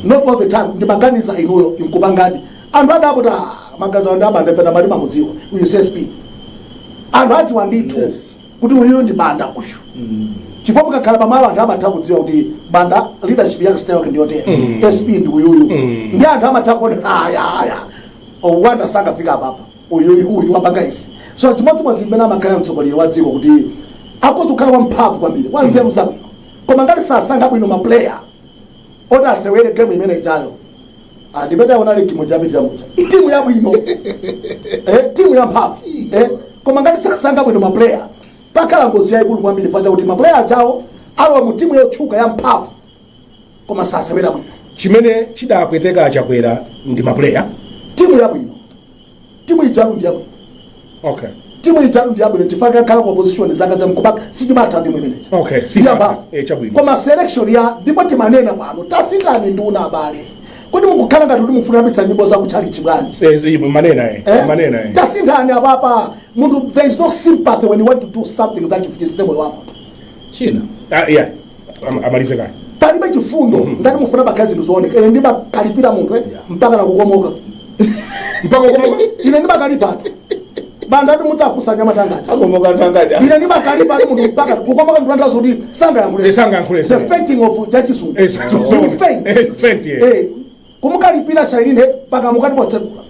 Not all the time ndimaganiza inuyo inkupangadi. Anthu adapo ta magazi andi abanda fena mali mamudziwa uyu CSP, anthu adziwa ndithu kuti uyu ndi Banda uyu, chifukwa mukakhala pamalo anthu amatha kudziwa kuti Banda leadership yake, style yake ndiyotere, SP ndi uyuyu, ndi anthu amatha kuona aya aya owanda sangafika apapa, uyuyu uyu wapanga izi. So chimodzimodzi mmene amakhala mtsogoleri wa dziko kuti akhoza kukhala wamphamvu kwambiri, wanzeru zabwino, koma ngati sasankha bwino ma player oti asewere game imene ichayo, ndimene aona ligi mujapitira muja, timu yabwino, timu yamphamvu, koma ngati sasankha bwino ma player pakhala ngozi yayikulu kwambiri, facha kuti ma player achawo alowa mu timu yotchuka yamphamvu koma sasewera bwino. Chimene chidapweteka Achakwera ndi ma player. Timu yabwino, timu ijatu ndi yabwino. Timu ijatu ndi yabwino chifukwa kakhala ku opposition zaka za mkubaka sichimatha ndi imeneja. Sichimatha. Yamba. Chabwino. Koma selection ya, ndipo timanena pano, tasintani nduna abale, kodi mukukhala ngati kuti mufuna kuyambitsa nyimbo za kutchalichi bwanji? Manena, eh. Eh? Manena, eh. Tasinthani apapa. Munthu, there is no sympathy when you want to do something that chifukizire moyo wako. China. Ah, yeah. Amalize kale. Palibe chifundo ngati mufuna pakhale zinthu zooneka. Ine ndimakalipira munthu, mpaka nakukomoka. Mpaka kukomoka? Ine ndimakalipatu, Banda, ati mudzafunsa nyamata ngati Akomoka anthu angati? Ine ndimakalipa ati munthu mpaka kukomoka, ndikutanthauza kuti sangayankhule. Sangayankhule. The fainting of chachisungu. You faint. Faint, yeah. Kumukalipira Shailini paka mukati potsekula,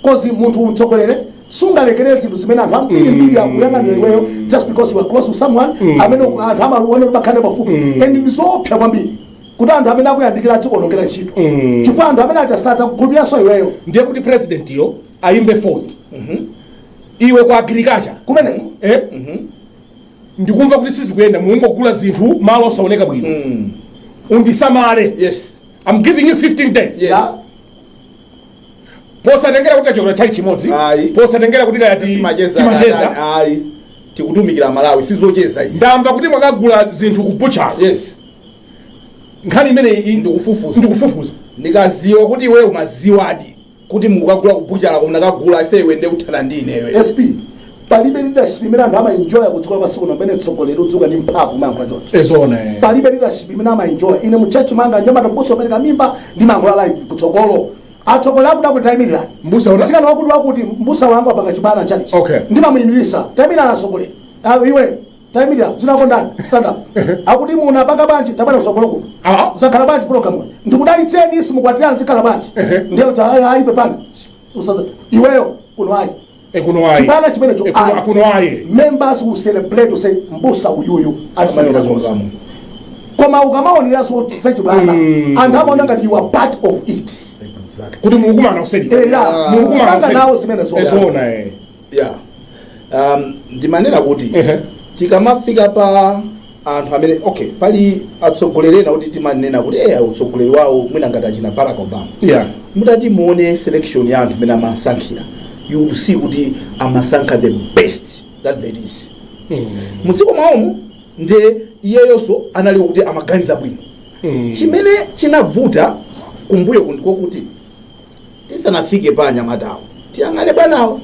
'cause munthu umtsogolere sungalekere zinthu zimene anthu ambiri mbiri akuyang'anira iweyo just because you are close to someone amene anthu amaona kuti bakhale pafupi, and ndizoopsa kwambiri kuti anthu amene akuyandikira adzikonongera ntchito, chifukwa anthu amene achasatsa kukhulupiranso iweyo. Ndiye kuti president yo ayimbe foni, iwe kwa agriculture kumeneko, ndikumva kuti sizikuyenda, mungogula zinthu malo osaoneka bwino, undisamale. I'm giving you 15 days. Posatengera kuti kachokera chali chimodzi, Ayi. posatengera kuti kaya timacheza. Timacheza. Ayi, tikutumikira Malawi, sizocheza izi. Ndamva kuti mwakagula zinthu ku butcher. Nkhani imeneyi Ndikufufuza. Ndikufufuza. Ndikaziwa kuti iweyo umaziwadi kuti mukagula kubuchala koma nakagula sewe, nde uthana ndi inewe. SP, Palibe leadership imene anthu amaenjoya kudziko lapansi kuno mmene mtsogoleri udzuka ndi mphamvu mayankhula choncho. Ezona, eh. Palibe leadership imene amaenjoya. Ine mu church mwanga, nyamata, mbusa upereka mimba, ndimayankhula live kutsogolo, atsogoleri akuti akuti tayimirira. Mbusa una? Mtsikana wakuti wakuti, mbusa wangu apanga chibwana chalichi. Ndimamuyimiritsa, tayimirira atsogoleri. Ah, iwe tayimirira, zinako ndani? Stand up. Akuti munapanga bwanji? Tabwera kutsogolo kuno. Zakhala bwanji program iyi? Ndikudalitseni, simukwatirana, zikhala bwanji? Ndiye kuti ayi, ayi, pepani. Iweyo kuno ayi. Kuno ayi. Chibwana chimenecho ayi. Kuno ayi. Members will celebrate to say mbusa uyuyu atisungira zonse. Koma ukamaonera zachibwana, anthu amaona ngati you are part of it. Kuti mukumana kuseri. Eya. Mukumana Panga kuseri. nawo zimene zo. Ezona, eh. Yeah, ndimanena kuti tikamafika pa anthu amene, okay, pali atsogoleri ena kuti timanena kuti eh, utsogoleri wawo mwina ngati achina Barack Obama. Mutati muone selection ya anthu amene amasankhira, you will see kuti amasankha the best that there is mudziko mwawomo. Nde iyeyonso anali kuti amaganiza bwino. Chimene chinavuta kumbuyo ndikokuti tisanafike pa anyamatawo, tiyang'ane bwanawo.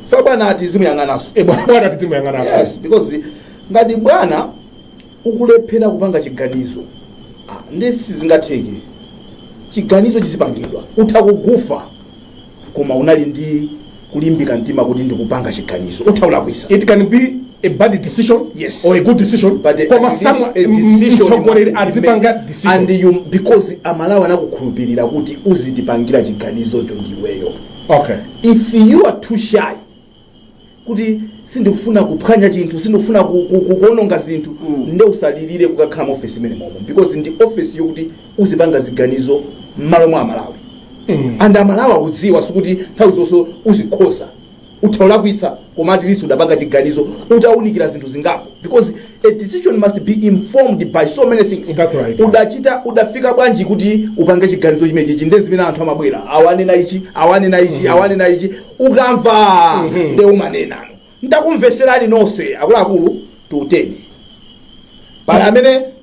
Fa bwana ati zimuyang'ananso. Bwana tizimuyang'ananso. Yes, because ngati bwana ukulephera kupanga chiganizo, ah, ndi sizingatheke. Chiganizo chizipangidwa, utha kugufa, koma unali ndi kulimbika mtima kuti ndikupanga chiganizo, utha ulakwisa. It can be a bad decision or a good decision, but koma at least someone a decision mtsogoleri must be azipanga made. Decision. And you, because Amalawi anakukhulupirira kuti uzitipangira chiganizocho ndiweyo. If you are too shy kuti sindikufuna kuphwanya chinthu, sindikufuna kuononga zinthu, nde usalilire kukakhala mu office imene momo, because ndi office yokuti uzipanga ziganizo m'malo mwa Amalawi. And Amalawi akudziwa sikuti nthawi zonse uzikhoza, utha ulakwitsa, koma at least udapanga chiganizo utawunikira zinthu zingapo, because a decision must be informed by so many things. That's right. Udachita, udafika bwanji kuti upange chiganizo chimenechi? Ndi zimene anthu amabwera, awanena ichi, awanena ichi, awanena ichi. Ukamva, nde umanena, ndakumveserani nonse akuluakulu, tiuteni. Pali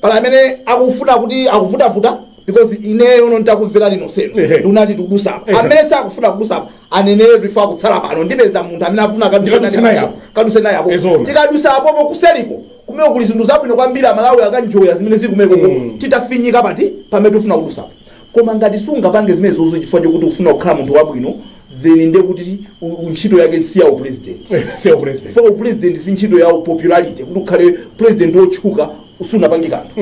amene akufuna kuti akuvutavuta, because ineyo no ndakumverani nonsenu, ndunati tikudusapa. Amene sakufuna kudusapa anenere tifa akutsala pano, ndipeza munthu amene afuna Ndikadutse naye apo. Kaduse naye apo. Ezona. Tikadusa apopo, kuseriko kumene kuli zinthu zabwino kwambiri, Amalawi akanjoya zimene zili kumene koko, titafinyika pati pamene tifuna kudusapo. Koma ngati sungapange zimene zozo chifukwa chokuti ufuna kukhala munthu wabwino, then ndiye kuti ntchito yake si ya upresident. Siya president. For upresident si ntchito ya popularity, kuti ukhale president wotchuka usunapange kanthu.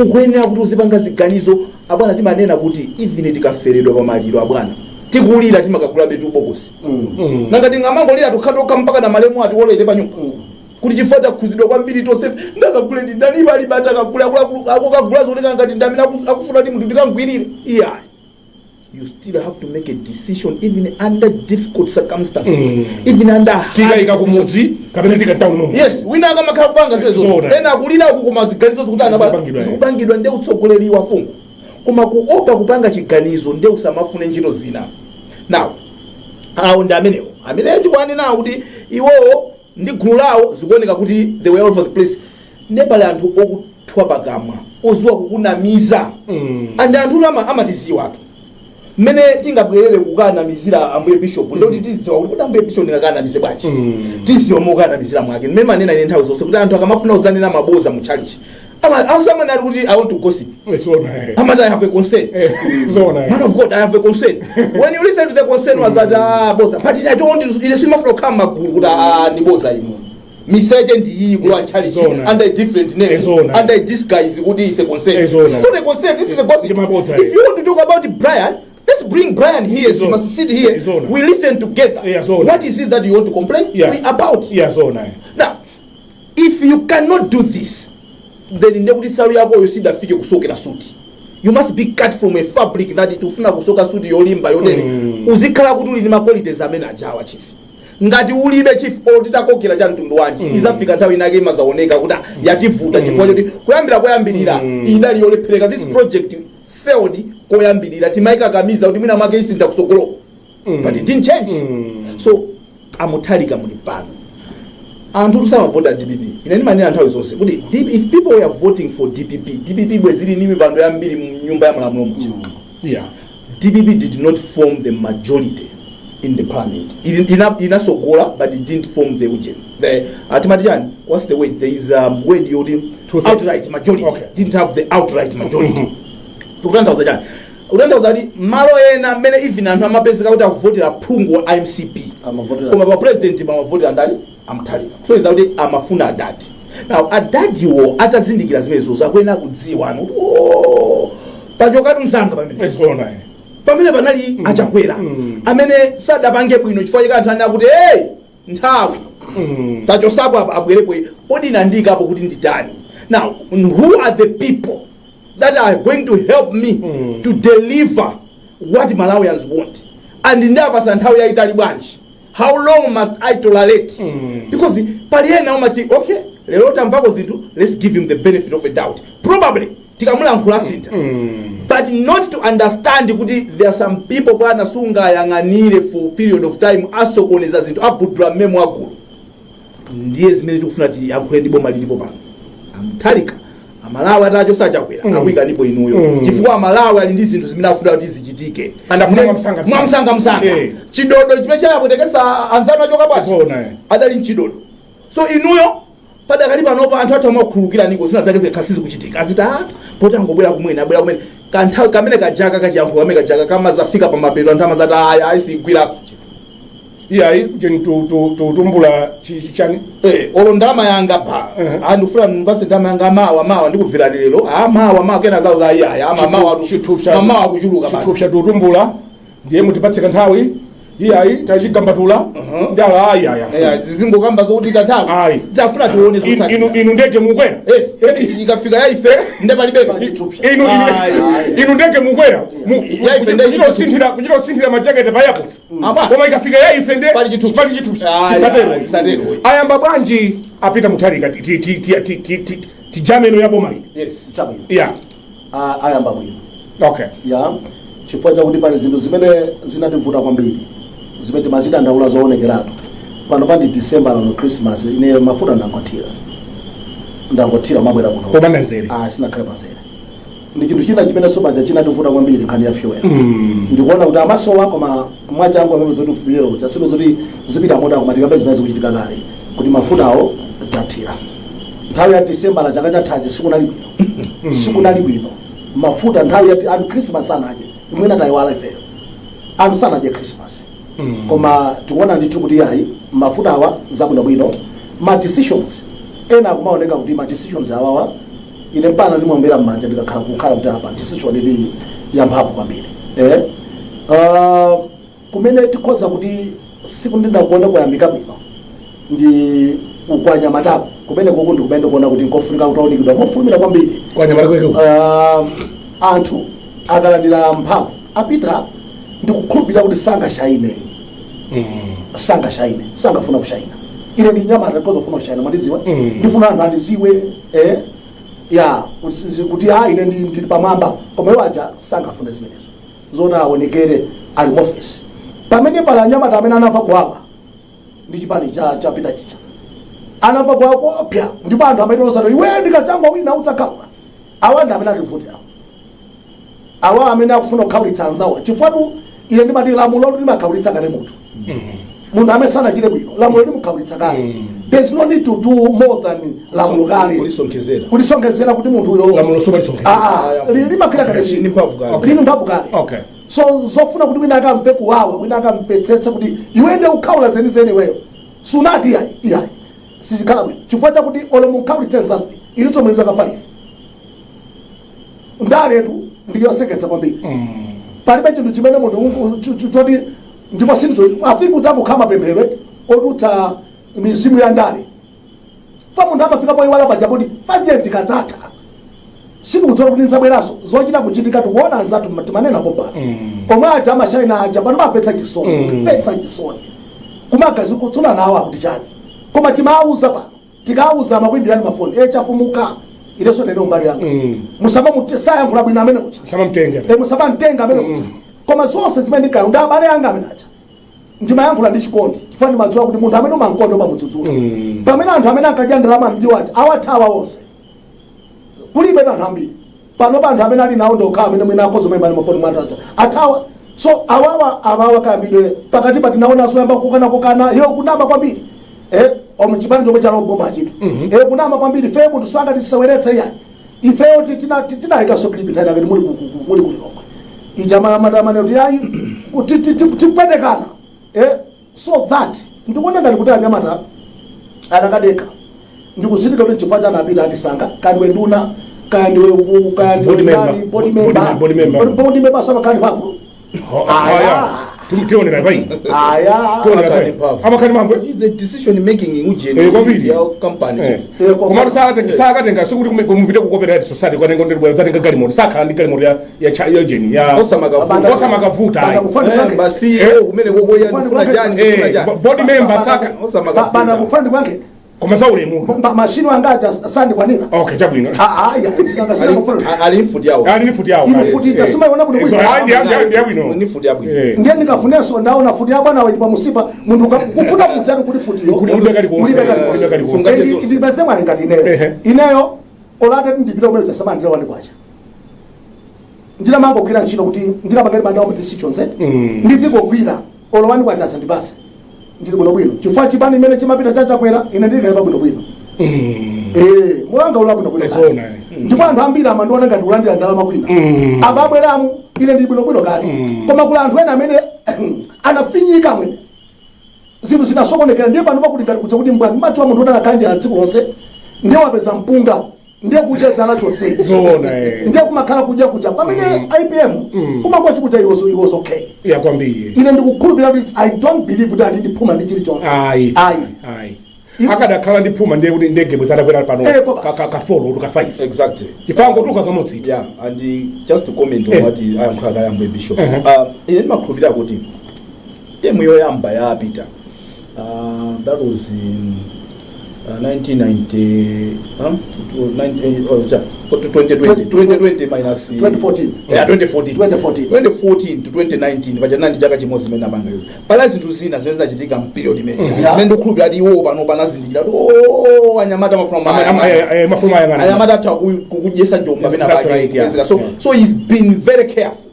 Ukuyenera kuti uzipanga ziganizo. Abwana, timanena kuti even tikaferedwa pamaliro, abwana, tikulira, timakagula betu bokosi. Nanga tingamangolira tukhatokha mpaka na malemu atiwolere pa nyumba kuti chifukwa takhuzidwa kwambiri tonsefe, ndakagule ndi ndani? Pali bata akagule akuluakulu akukagula, zooneka ngati ndamene akufuna kuti munthu tikamgwirire. Iyayi, you still have to make a decision even under difficult circumstances, even under hard Tikayika decisions. Kumudzi kapena tika town muno. Yes, wina akamakhala kupanga zimenezo, Zona. ena akulira uku, koma ziganizo zikuti Zikupangidwa, eh. zikupangidwa. Nde utsogoleri wa fungo, koma kuopa kupanga chiganizo, nde usamafune ntchito zina. Now awo ndi amenewo amene ndikuanenawo kuti iwowo ndi gulu lawo zikuoneka kuti they were all over the place. Nde pali anthu okuthwa pakamwa, oziwa kukunamiza. And anthu amatiziwa atu mmene tingabwerere kukanamizira ambuye bishop, ndoti tidziwa kuti kuti ambuye bishop ndingakanamize bwanji. Tiziwa mokanamizira mwake. Mmene manena ine nthawi zonse kuti anthu akamafuna kuzanena maboza mu church, asamanena kuti "I want to gossip." Zona, eh. Amati, "I have a concern." Zona, eh. "Man of God, I have a concern." When you listen to the concern was that, ah, boza, but I don't want to, ine simafuna kukhala magulu kuti, ah, ndi boza ino, miseche ndi iyi, kulowa ntchalichi Zona. under a different name, Zona. under a disguise kuti is a concern. Zona. It's not a concern, this is a gossip. Ndi mabodza, If eh. you want to talk about Brian, let's bring Brian here. You Zona. must sit here. Zona. We listen together. Zona. What is it that you want to complain me about? Zona, eh. Now if you cannot do this, then ndekuti salu yakoyo sidafike kusokera suti. You must be cut from a fabric that tifuna kusoka suti yolimba yotere. Uzikhala kuti uli ndi ma qualities amene ajawa, chief. Ngati ulibe, chief, otitakokera cha mtundu wanji, izafika nthawi inake imazaoneka kuti, ah, yativuta, chifukwa choti kuyambira koyambirira idali yolephereka. This project failed koyambirira. Timayikakamiza kuti mwina mwake isintha kusogoloko, but it didn't change. So a Mutharika muli pano, anthu tusamavota DPP. Ine ndimanena nthawi zonse kuti if people were voting for DPP, DPP bwezili ndi mipando yambiri mu nyumba ya malamulo muja. DPP did not form the majority. in the parliament. Inasogola, but it didn't form the ujeni, the atimati chani, what's the word? There is word yoti Two-thirds. Outright majority. Didn't have the outright majority. Kutanthauza chani? Kutanthauza kuti malo ena mmene even anthu amapezeka kuti akuvotera phungu wa MCP, koma pa president pamavotera ndani? A Mutharika. So iza kuti amafuna adadi. Now adadiwo atazindikira zimenezo, akuyenera kudziwa ano kuti, oh, pachokatu msanga pamene Ezona. Pamene panali aChakwera amene sadapange bwino, chifukwa chake anthu anena kuti, "Hey, nthawi tachosapo apa, abwerepo." Kodi nandikapo kuti nditani? Now who are the people that are going to help me to deliver what Malawians want? And ndapasa nthawi yayitali bwanji? How long must I tolerate? Because pali ena umati, "Okay, lero tamvako zinthu, let's give him the benefit of a doubt, probably tikamulankhula sintha," but not to understand kuti there are some people, bwana, sungayang'anire for period of time, asokoneza zinthu, abudula mmemo agulu. Ndiye zimene tikufuna tiyankhule ndi boma lilipo pano. A Mutharika, Amalawi atacho saChakwera, akuyikanipo inuyo chifukwa Amalawi ali ndi zinthu zimene afuna kuti zichitike. Andafuna mwamsanga. Mwamsanga msanga. Chidodo chimene chayapwetekesa anzanu achoka bwachi. Zoona, eh. Adali mchidodo. So inuyo padakali panopa anthu athu amakhululukira niko zina zake zikhala sizikuchitika, aziti, "Ah, poti angobwera kumwene, abwera kumene." Kanthawi kamene kajaka kachiyankhulo kamene kajaka kamazafika pamapeto, anthu amazati, "Aya, ayisigwiraso." Iyayi, tutumbula chani? Eh, olo ndalama yanga pa andifuna ndipase ndalama yanga mawa mawa, ndikuvira lero, ah, mawa mawa kena zawo za iyaya ama mawa mamawa kuchuluka basi. Chithupsa tutumbula, ndiye mutipatse kanthawi. Iyayi, tachigambatula ndala, ayaya. Eh, zizingokamba zokuti kanthawi. Ayi. Tafuna tione zotsatira. Inu ndege mukwera. Eh, ikafika ya ife nde palibe. Inu Ayi. inu ndege mukwera. Ya ife nde Kuchita kusinthira majaketi pa airport. Apa. Koma ikafika ya ife nde Pali chithupsa. Pali chithupsa. Ayi, Tisatero. ayi, tisatero. Ayamba bwanji apita Mutharika tijameno ya boma iyi? Yes. Chabwino. Ayamba bwino. Ya, chifukwa chakuti pali zinthu zimene zinativuta kwambiri, zimene timazidandaula zoonekeratu. Pano pandi December lano, Christmas, ine mafuta ndangothira mabwera kuno. Popanda nzere. Ah, sinakhale panzere. Ndi chinthu china chimene sopaja chinativuta kwambiri, nkhani ya fuel. Ndikuona kuti amasowa, koma mwachangu amene zoti fuel chasiku zoti zipita mota, koma tikambe zimene zikuchitika kale kuti mafutawo tathira nthawi ya December la chaka chathachi, sikunali bwino, sikunali bwino. Mafuta nthawi ya anthu Christmas sanadye, imwene tayiwala ifeyo, anthu sanadye Christmas. Koma tikuona ndithu kuti yayi, mafuta awa zabwinobwino. Ma decisions ena akumaoneka kuti ma decisions awawa, ine mpana ndimwombera m'manja ndikakhala kukhala kuti apa decision ili yamphamvu kwambiri, eh? Kumene tikhoza kuti sikundindakuona kuyambika bwino ndi kwanyamatako kumene kuku, ndi kumene ndikuona kuti nkofunika kutaunikidwa mofulumira kwambiri. Kwanyamata kweke. Anthu akalandira mphamvu apita, ndikukhulupirira kuti sangashaine, sangashaine, sangafuna kushaina. Ine ndi nyamata, ndikhoza kufuna kushaina, mwandiziwa. Ndifuna anthu andiziwe, eh, ya kuti ah, ine ndili pamwamba. Koma iwo aja sangafune zimenezo zoti aonekere ali mu office pamene pali anyamata amene anamva kuwawa ndi chipani cha chapita chicha, anamva kuwawa kopya, ndipo anthu amene osati iwe ndikadzangwa wina udzakhaula. Awa ndi amene ativuti awa, awa amene akufuna kukhawulitsa anzawo, chifukwa ine ndimati lamulo limakhawulitsa kale munthu. Munthu amene sanachite bwino, lamulo limukhawulitsa kale. There's no need to do more than lamulo kale. Kulisonkhezera. Kulisonkhezera kuti munthu uyo Lamulo sopalisonkhezera. Ah, ah, limakhira kale. Lini mphamvu kale. Lini mphamvu kale. So zofuna kuti wina akamve kuwawa, wina akamvetsetse kuti iwe nde ukhawula zenizeni, iweyo sunati, iyayi, iyayi, sizikhala bwino, chifukwa chakuti olo munkhawulitse nzanu ilinso muli zaka 5. Ndaletu ndiyoseketsa kwambiri. Palibe chinthu chimene munthu choti ndipo sindizo. I think udzangokhala mapemphero otutsa mizimu ya ndale fa munthu amafika poiwala paja poti 5 years ikadzatha sindikudziwa kuti nzabweranso. Zochita kuchitika tikuona anzathu, timanena pompano omwe aja amashaina aja pano mapetsa chisoni, kupetsa chisoni kumagazi kutsula nawo akuti chani. Koma timawuza pano, tikawuza amakuimbirani mafoni e chafumuka. Ilenso nene umbali yanga, musama sayankhula bwino amene kucha. Samamtenga. E, musamamtenga amene kucha. Koma zonse zimene ndikayo ndi abale anga amene aja, ndimayankhula ndi chikondi chifukwa ndimadziwa kuti munthu amene umankonda umamudzudzula. Pamene anthu amene ankadya ndalama ndiwo aja awathawa onse, kulibe anthu ambiri pano pa anthu amene ali nawo ndokha amene mwina akhoza mayimba mafoni mwanthu aja athawa. So awawa kayambidwe pakati pa tinaona soyamba kukana kukana iyo kunama kwambiri, omwe chipani chomwe chaloboma chitu, kunama kwambiri. Fe munthu sanga tiseweretse iya, ifeyo tinayikaso clip nthawi ngati muli muli kulilongwe ijamalamadamane kuti ayi kuti tipwedekana, so that ndikuona ngati kuti anyamata anakadeka ndikuzindika kuti chifukwa chani apita andisankha, kaya ndiwe nduna, kaya ndiwe kaya ndiwe Board member. ndani, board member. Board member. Board member samakhala ndi mphamvu. Aya, tionera pai. Aya. Tionera Amakhala pai. ndi mphamvu. Amakhala ndi mphamvu. Is the decision making ujeni Kwambiri. ya company, chief. Komatu sakatenga, sikuti kumupite ku cooperative society kwatenga ndibwera zatenga galimoto, sakhala ndi galimoto ya jeni ya Osamakavuta. Osamakavuta, ayi. Banda kufana kwake. Ba CEO kumene kokoya, ndifuna chani, ndifuna chani. Board member saka Osamakavuta. Banda kufana kwake. Koma zaulemu. Mashini anga aja sandikwanira. Okay, chabwino. Aya, sinanga Ali mfuti yawo. Ali ni futi yawo. Inu futi ija simayiona bwino bwino. So, ayi, ndi yabwino. Ni futi yabwino. Ndiye ndikafunenso ndaona futi ya bwana wayipa musipa munthu kufuta kujani kuti futiyo Kuti ulibe kalikonse. ulibe kalikonse. Ulibe kalikonse. Sungache zonse. Ndipeze mwayi ngati ineyo, ineyo olate ndipita umene chasamandira wani kwacha, ndinamangogwira ntchito kuti ndikapangeni bandawo decisions, ndizingogwira olo wani kwacha asandipase, ndili bwinobwino chifukwa chipani imene chimapita chachakwera, ine ndili pa bwinobwino. Mulanga ula bwinobwino. Zona, eh. Ndipo anthu ambiri amandiona ngati kulandira ndalama kwina. Ababweramu ine ndili bwinobwino kale, koma kula anthu ena amene anafinyika mwene, zinthu zinasokonekera. Ndiye pano pakuti ngati kudza kuti mbwani madziwa munthu woti anakhanjira tsiku lonse, ndiye wapeza mpunga, ndiye kudya dzana chonsechi. Zona, eh. Ndiye kumakhala kudya kuja pamene IPM kumakuwa chikudya, it was okay. Ya, kwambiri. Ine ndikukhulupirira kuti I don't believe kuti ali ndi phuma ndi chilichonse. Ayi. Ayi. Ayi, akadakhala ndi phuma ndiye kuti ndege bwe zatakwera pano Koma. ka 4 ka 5. Exactly. Chifango tuka kamodzi. Yeah, and just to comment on what ayankhula kayambo bishop, ine ndimakhulupirira kuti term yoyamba ya Peter, that was in 1990, huh? It was 19, oh, sorry, 2020, 2020 minus 2014. Yeah, 2014. 2014. 2014 to 2019 paja nandi chaka chimodzi zimene apanga iwo. Pala zinthu zina zimene zinachitika mperiod imene zimene ndikukhulupirira kuti iwo pano panazindikira kuti, oh, anyamata mafuna Mafumu ayang'ana. Anyamata atha kukudyesa njomba pena That's pake right, yeah. kupezeka. So so he's been very careful.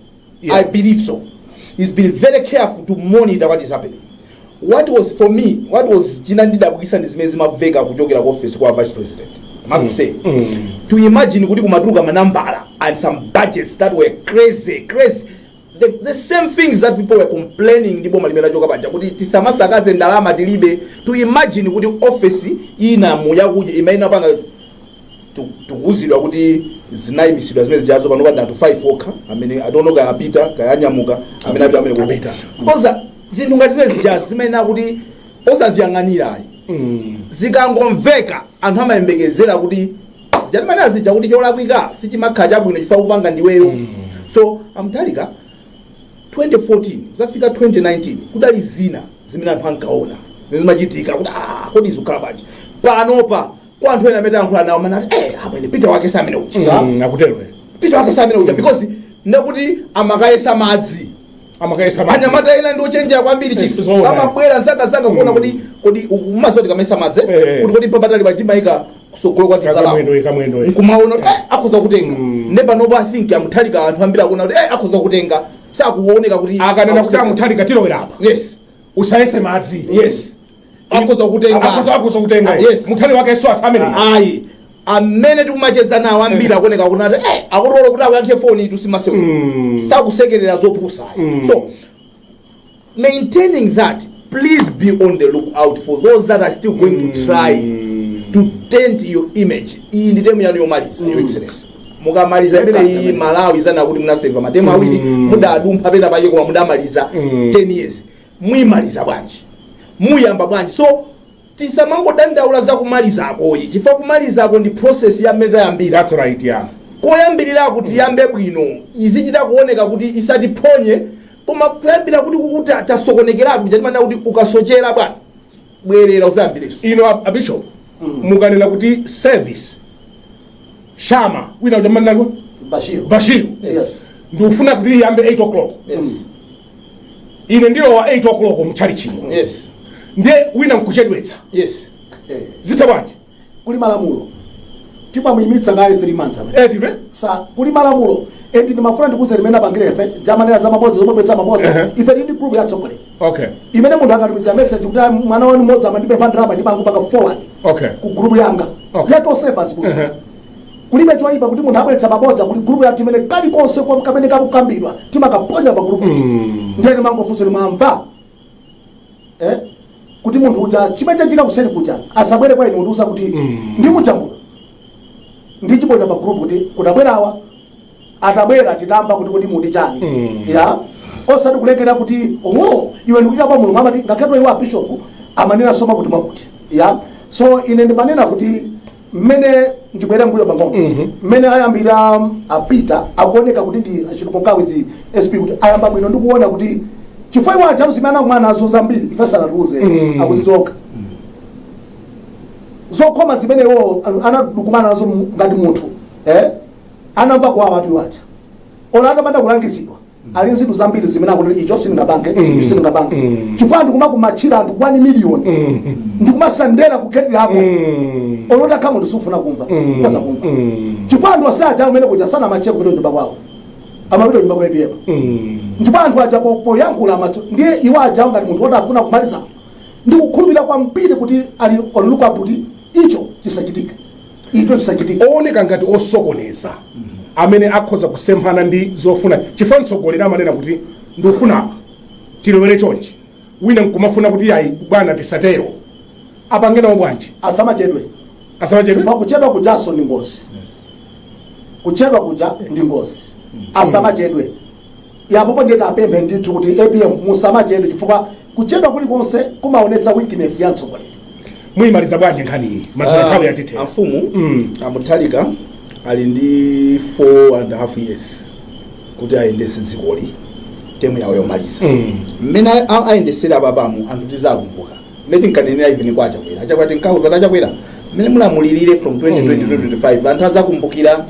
I believe so. He's been very careful to monitor what is happening. What was, for me, what was chinandidabwisa ndi zimene zimamveka kuchokera ku office kwa vice president, I must say, to imagine kuti kumatuluka manambala and some budgets that were crazy, crazy, the same things that people were complaining ndi boma limene lachoka paja kuti tisamasakaze ndalama tilibe. To imagine kuti office ina muyakuja imene apanga, tikuwuzidwa kuti zinayimisidwa zimene zijazo. Pano pali anthu 5 okha amene atono kaya apita kaya anyamuka amene apita amene Apita. Koza zinthu ngati zimene zijazo zimene kuti osaziyang'anira ayi, zikangomveka anthu amayembekezera kuti zichatimene zija kuti cholakwika sichimakhala chabwino chifukwa kupanga ndiweyo. So a Mutharika 2014 zafika 2019 kudali zina zimene anthu ankaona zimene zimachitika kuti, ah, kodi izikhala bwanji panopa? Kwa anthu ena amene ayankhula nawo manati, amwene, Peter wake samene uja. Akutero. Peter wake samene uja, because ndekuti amakayesa madzi. Amakayesa madzi. Anyamata ena ndi ochenjera kwambiri, chief. Zoona. Amabwera msangasanga kuona kuti kodi umaziwa tikamesa madzi, kuti kodi mpapatali pachimayika kusogolo kwa tizalapo. Kamwendo, kamwendo. Nkumaona kuti akhoza kutenga. Ne panopo I think a Mutharika anthu ambiri akuona kuti akhoza kutenga, sakuoneka kuti Akanena kuti a Mutharika tilowera apa, usayese madzi. Yes, akhoza kutenga. Akhoza kutenga. Yes. Mutharika wake so asamene. Ayi, amene tikumacheza nawo ambiri akuoneka kunati akutola kuti akuyankhe foni tusimasewu, sakusekerera zopusa. So maintaining that, please be on the lookout for those that are still going to try to taint your image. Iyi ndi term yanu yomaliza, Your Excellency. Mukamaliza imene iyi, Malawi zana kuti munaseva ma term awiri, mudadumpha pena pake, koma mudamaliza 10 years. Muyimaliza bwanji? Muyamba bwanji? So tisamangodandaula za kumalizakoyi, chifukwa kumalizako ndi process ya mmene tayambira. That's right, yeah. Koyambirira tiyambe bwino, izichita kuoneka kuti isatiphonye, koma kuyambira kuti kukuti tasokonekeraku, chatimana kuti ukasochera bwana, bwerera uzayambireso. Ino a bishop, mukanena kuti service shama wina ujamanalo. Bashir. Bashir. Yes. Ndikufuna kuti iyambe 8 o'clock. Ine ndilowa 8 o'clock mchalichimo. Ndiye wina nkuchedwetsa. Zitha bwanji? Kuli malamulo, timamuyimitsa ngaye 3 months amene. Eh, tipe. Sa kuli malamulo. And ndimafuna ndikuze limene apangire ife jamanena za mabodza, zomwe mabodza. Ife tili ndi group yatsogolera imene munthu akatumizira message kuti, "Ah, mwana wanu mmodzi amandipempha ndalama," ndimangopanga forward ku group yanga ya tosefa zibusa. Kulibe choyipa kuti munthu abweretsa mabodza. Kuli group yathu imene kalikonse kamene kakukambidwa timakaponya pa group iti. Ndiye timangofunsa kuti, "Mwamva, eh?" Kuti munthu uja chimene chachitika kuseri kuja asabwere kwa ine kundiuza kuti ndimujambula, ndichiponya pa group kuti kudabwerawa, atabwera titamba kuti muti chani. Ya, osati kulekera kuti, "Oh, iwe ndikuyika pa Mulungu." Amati ngakhale iwo bishop amanena soma kuti mwakuti ya. So ine ndimanena kuti mmene ndibwere mbuyo pang'ono, mmene ayambira apita, akuoneka kuti ndi achitukonka with SP kuti ayamba bwino. Ndikuona kuti chifukwa iwo ajalu zimene anakumana nazo zambiri ife sanatiuze, akuzizoka zokhoma zimene iwo anakumana nazo ngati munthu, eh? Anamva kuwawa atu iwo aja olo atapanda kulangizidwa, ali nzinthu zambiri zimene akuti, "Icho sindingapange, icho sindingapange," chifukwa ndikumakumatchira anthu 1 million, ndikumasandera ku gate lako, olota kama ndisufuna kumva, koza kumva, chifukwa anthu ose aja umene kuja sanamatche kupita nyumba kwawo, amapita nyumba kwa APM. Ndipo anthu aja poyankhula amatu ndiye iwo aja ngati munthu woti afuna kumaliza, ndikukhulupirira kwambiri kuti ali on look up kuti icho chisachitike, icho chisachitike. Ooneka ngati osokoneza amene akhoza kusemphana ndi zofuna, chifukwa mtsogoleri amanena kuti, "Ndikufuna apa tilowere chonchi," wina nkumafuna kuti, "Ayi bwana, tisatero," apange nawo bwanji? Asamachedwe. Asamachedwe. Chifukwa kuchedwa kujaso ndi ngozi, kuchedwa kuja ndi ngozi. Asamachedwe. Yapopo ndiye apemphe ndithu kuti APM musamachedwe, chifukwa kuchedwa kulikonse kumaonetsa weakness ya mtsogoleri. Muyimaliza bwanji nkhani iyi madzulo, nthawi yatithera? Amfumu amuthalika ali ndi 4.5 years kuti ayendese dzikoli, term yawo yomaliza. Mmene ayendesera apapamu, anthu tizakumbuka mmene tinkanenera even kwa Achakwera. Achakwera tinkauza, "Achakwera, mmene mulamulirire from 2020 to 2025, anthu azakumbukira."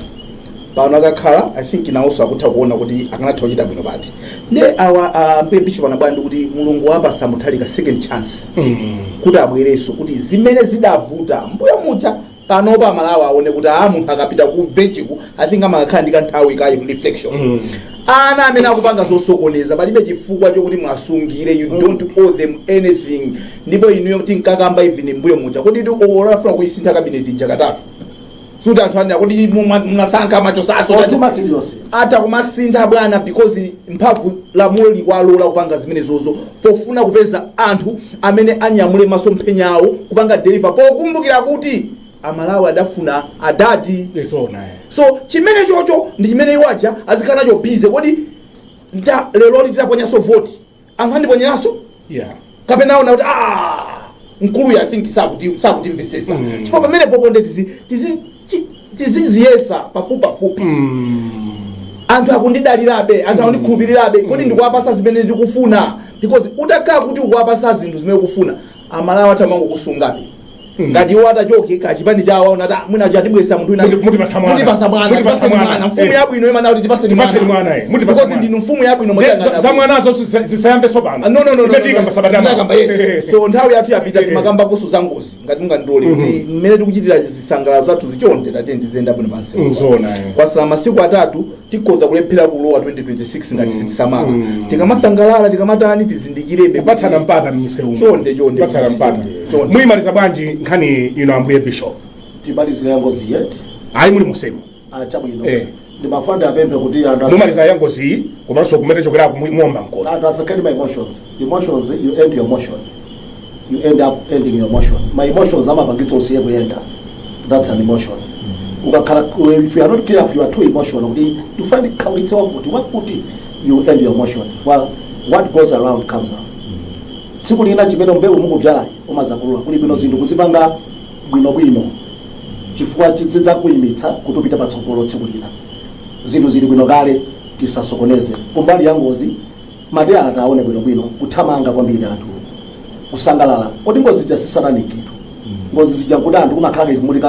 Pano akakhala, I think nawonso akutha kuona kuti akanatha kuchita bwino pati. Ndi awa ambuye bishop anabwera ndi kuti Mulungu wapasa Mutharika second chance kuti abwerenso, kuti zimene zidavuta mbuyo muja, panopa Amalawi aone kuti a munthu akapita ku benchiku, I think amakakhala ndi kanthawi ka reflection. Ana amene akupanga zosokoneza, palibe chifukwa chokuti mwasungire. You don't owe them anything. Ndipo inuyo tinkakamba even mbuyo muja kuti olafuna kuyisintha cabinet ija katatu, suti anthu anena kuti munasankha machosaso. Otuma chiliyonse. Atha kumasintha bwana, because mphamvu lamulo likwalola kupanga zimene zozo pofuna kupeza anthu amene anyamule masomphenya awo kupanga deliver, pokumbukira kuti Amalawi adafuna adadi. Zoona, eh. So chimene chocho ndi chimene iwaja azikhala nacho busy. Kodi lero titaponyanso voti, anthu andiponyeranso kapena aona kuti, ah, mkuluyu I think sakutimvesesa? Chifukwa pamene popo nde tiziziyesa pafupi pafupi. Anthu akundidalirabe, anthu akundikhulupirirabe, kodi ndikuwapasa zimene ndikufuna? Because utakhala kuti ukuwapasa zinthu zimene ukufuna, Amalawi athamangokusungabe. Ngati iwo atachoke kachipani chawo, aona kuti, "Ah, mwina chatibwesa munthu wina." Mutipatsa mwana. Mutipasa mwana. Mutipatsa tipaseni mwana. mwana. Mfumu yabwino imana kuti tipaseni. Tipatseni mwana, eh. Mutipatsa Because mwana. ndinu mfumu yabwino. Za mwanazo zisayambe tsopano. Ah, no, no, no, no, Ife no, tikamba no. sabata mawa. Tizakamba, yes. So nthawi yathu yapita. Timakambaponso za ngozi, ngati mungandilole, kuti mmene tikuchitira zisangalalo zathu zichonde, tate ndiziyenda bwino pansewu. Zoona, eh. Kwasala masiku 3, tikhoza kulephera kulowa 2026 ngati sitisamala. Tikamasangalala, tikamatani, tizindikirebe kupatsana mpata m'misewu. Chonde, chonde, Kupatsana mpata. chonde, chonde. Muyimaliza bwanji nkhani ino, ambuye bishop? Timalizira yangozi yet? Ayi, muli musemu. Chabwino. Ndimafuna ndiapemphe kuti anthu Mumaliza yangozi iyi, komanso kumene chokerako muomba mkono. Anthu asakhale ma emotions. Emotions, you end your motion, you end up ending your motion. My emotions amapangitsa usiye kuyenda. That's an emotion. Ukakhala, if you are not careful, you are too emotional kuti you find khawulitse wakuti wakuti, you end your motion. Well, what goes around comes around. Tsiku lina chimene mbewu mukubyalayi umazakulula. Kuli bwino zinthu kuzipanga bwinobwino, chifukwa chizidzakuyimitsa kuti upite patsogolo tsiku lina. Zinthu zili bwino kale, tisasokoneze. Kumbali ya ngozi, mateyala taone bwinobwino. Kuthamanga kwambiri, anthu kusangalala, kodi ngozi zija si satanic tu? Ngozi zija nkuti anthu kumakhala muli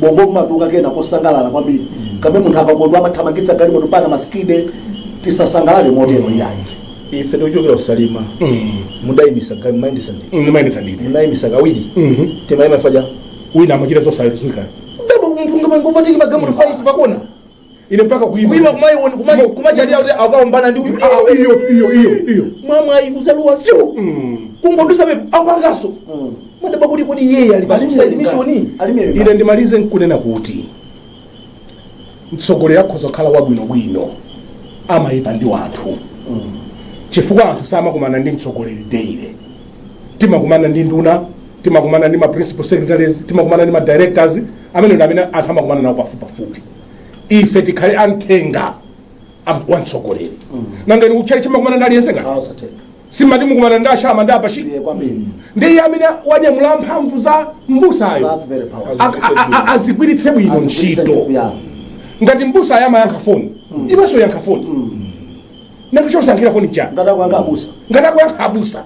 bongo kumatuka kena kosangalala kwambiri, kamene munthu akakondwa amathamangitsa galimoto pana maskide. Tisasangalale motero, iyayi. Ife tikuchokera kusalima. Mudayimisa mayendesa ndi Ndimayendetsa ndine. Munayimisa kawiri. Timayima faja. Wina amachita zosaluzika. Ndabo munthu ngamangovatiki magalimoto 5 pakona. Ine mpaka kuima. Kuima kumayiona kumachalira kuti akaombana ndi uyu. Ah, iyo iyo iyo iyo. Mwamwayi kuzaluwa fyu, kungodusa pepo akupangaso, madaba kuti iye ali pa suicide mission. Ine ndimalize nkunena kuti mtsogoleri akhoza kukhala wabwinobwino, amayipa ndi wanthu, chifukwa anthu samakumana ndi mtsogoleri daily. Timakumana ndi nduna, timakumana ndi ma principal secretaries, timakumana ndi ma directors, amene ndi amene anthu amakumana nawo pafupipafupi. Ife tikhale amthenga wa mtsogoleri. Nanga inu kuchali chimakumana ndi aliyense ngati? Awasathenga. Simati mukumana ndi ashama ndi abashi. Ndiye kwambiri. Ndiye amene wanyamula mphamvu za mbusayo That's very powerful. Azigwiritse bwino Azigwiritse ntchito. Yeah. Ngati mbusa ayamayankha foni, iwenso yankha foni. Nanga chosankhira foni chani? Ngati akuyankha abusa. Ngati akuyankha abusa,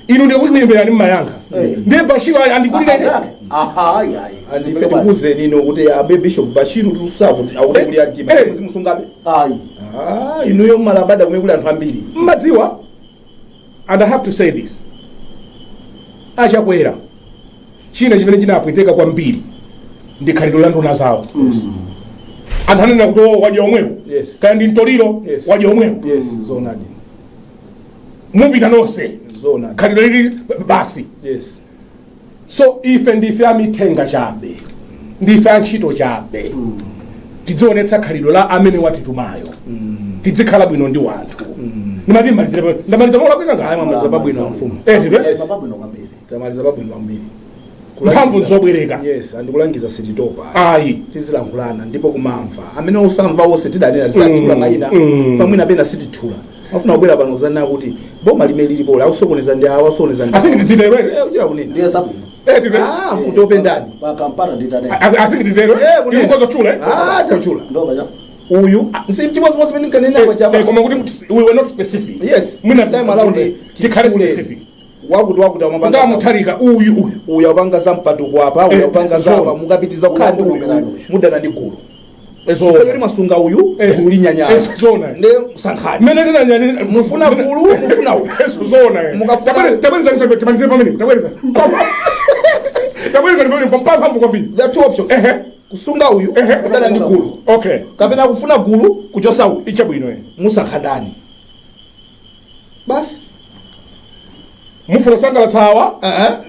inu ndikukuyimbirani, mmayankha. Ndiye Bashiru andikulire. Azake. Aha, ayi ayi. Andife tikuwuzeni ino kuti abe Bishop Bashiru tusakuti akuti kuli antima muzimusungabe. Ayi. Ah, inuyo mmalabada kumene kuli anthu ambiri. Mmadziwa, and I have to say this, Achakwera china chimene chinapweteka kwambiri ndi khalidwe la nduna zawo. Anthu anena kuti, "Oh, wadya omwewo." Kaya ndi mtoliro. Wadya omwewo. Yes, zonadi. Mupita nonse. Zonadi. Khalidwe lili basi. So ife ndife amithenga chabe, ndife antchito chabe. Tidzionetsa khalidwe la amene watitumayo, tidzikhala bwino ndi wanthu. Ndimati mmalizire, ndamaliza molakwika? Ayi, Nga mwamaliza pabwino, mfumu. Eh, tibwe? Yes. Pabwino kwambiri. Tamaliza pabwino kwambiri. Mphamvu nzobwereka. Yes, andikulangiza sititopa. Ayi. Tizilankhulana ndipo kumamva amene osamva wonse tidanena tisatchula mayina. Famwina pena sitithula, afuna kubwera pano zanena kuti boma limene lilipo akusokoneza ndi awo, asokoneza ndi I think ndizitero. Eh, uchira kunena. Ndiye zabwino. Eh, tibwe? Ah, mfuti opendani. Pakampana nditanena. I think nditero. Eh, kunena. Ikukoza chule. Ah, chachula. Ndoba cha. Uyu nsi chimodzimodzi pene nkanena kwa chapa. Eh, koma kuti we were not specific. Yes. Mwina Time around tikhale titchule. specific. Wakuti wakuti amapanga. Ndamutharika uyu uyu. Uyu apanga za mpatuko apa, uyu apanga za apa, mukapitiza kukhala ndi uyu. Uyu. Mudana ndi gulu. Ezo. Ife masunga uyu, gulu linyanyala. Zona. Nde sankhani. Mene tinanyani. Mufuna gulu, mufuna uyu. Eso zona. Mukafuna- Tabwereza nisombe, timalize pamene. Tabwereza. Tabwereza pamene mpampu kwambiri. There are two options. Kusunga uyu, kudana ndi gulu. Kapena kufuna gulu, kuchosa uyu. Ichabwino eh. Musankha ndani? Basi. Mufuna sangalatsawa.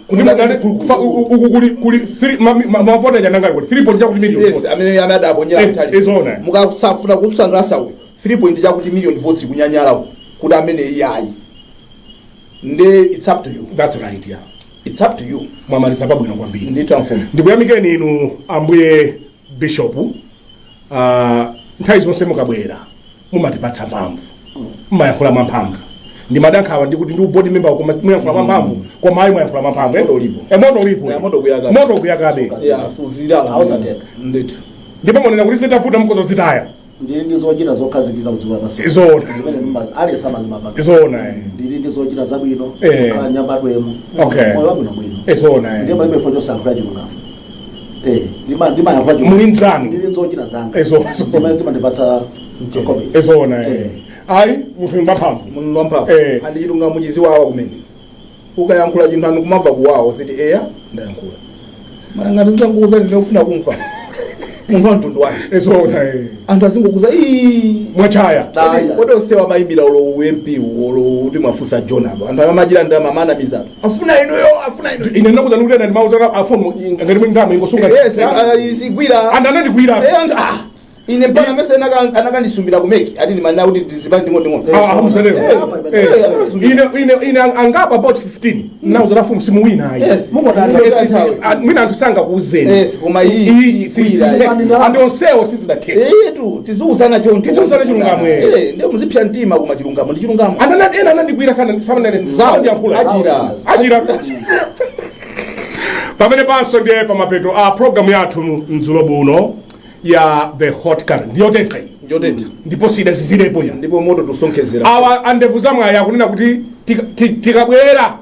Kuti mudane uku kuli 3 mavota janangari kuti 3 point chakuti million. Yes, amene adaponyera kutali. Izona. Mukasafuna kusangalatsa uyu, 3 point chakuti million votes kunyanyala kuti amene iyayi. Nde it's up to you. That's right, yeah. It's up to you. Mwamaliza pabwino kwambiri. Ndithu, mfumu. Ndikuyamikeni inu ambuye bishop. Nthawi zonse mukabwera mumatipatsa mphamvu, mumayankhula mwamphamvu. Ndimadankhawa ndikuti ndi board member, koma muyankhula mwamphamvu, koma ayi, muyankhula mwamphamvu, eh? Moto ulipo. Eh, moto ulipo. Yeah, moto ukuyakabe. Moto ukuyakabe. Yeah, suzilala. Awusateka. Ndithu. Ndipo monena kuti zitavuta mkozo zitaya. Ndili ndi zochita zokhazikika kudziko lapansi. Zona. Zimene aliyense amazimapanga. Zona eh. Ndili ndi zochita zabwino. Khala nyambadwemo. Moyo wabwino bwino. Zona eh. Ndiye palibe fo chosankhula chilungamo. Eh, ndimayankhula chilungamo. Muli nzanu. Ndili nzochita zanga. Ezo. Zimene zimandipatsa kobe. Zona eh. Ayi, munthu mwamphamvu. Munthu wamphamvu. Andi chilungamo chiziwawa kumene ukayankhula chinthu anu kumamva kuwawa, ziti eya, ndayankhula malanga tizangukuza zine ufuna kumva munthu wa mtundu wake. Zona eh. Anthu azingokuza ii. Mwachaya. Aya. Kodi onsewa amayimira ulo MP ulo kuti mwafusa John apo anthu amamachira ndalama amanamizatu afuna inuyo, afuna inuyo. Ine ndinakuza ndikuti ena ndimauza afoni ngati mwini ndama ingosunga. Yes, izigwira. Anthu anandigwira. Eh, anthu, ah, ine mpaka mese anakandisumbira kumeki ati ndimana kuti ndizipani nding'ono. Ah, msalero. Eh, Ine angapa about 15 nauza lafu msimu wina ayi. Yes. Mungotani. Mwina anthu sangakuuzeni. Yes, koma iyi Iyi andi onsewo sizidatheka. Yetu tiziuzana choncho. Tiziuzana chilungamo, eh. Eh, ndiye muzipsa mtima, koma chilungamo ndi chilungamo. Anthu ena anandigwira sana sana. Zawo. Ndiyankhula. Achira. Achira. Pamene panso ndiye pamapeto a program yathu mdzulo buno ya The Hot Current. Ndiyotentha iyi. Ndiyotentha. Ndipo sida zizilepo ya. Ndipo moto tusonkhezera. Awa andevu zamwayi akunena kuti tikabwera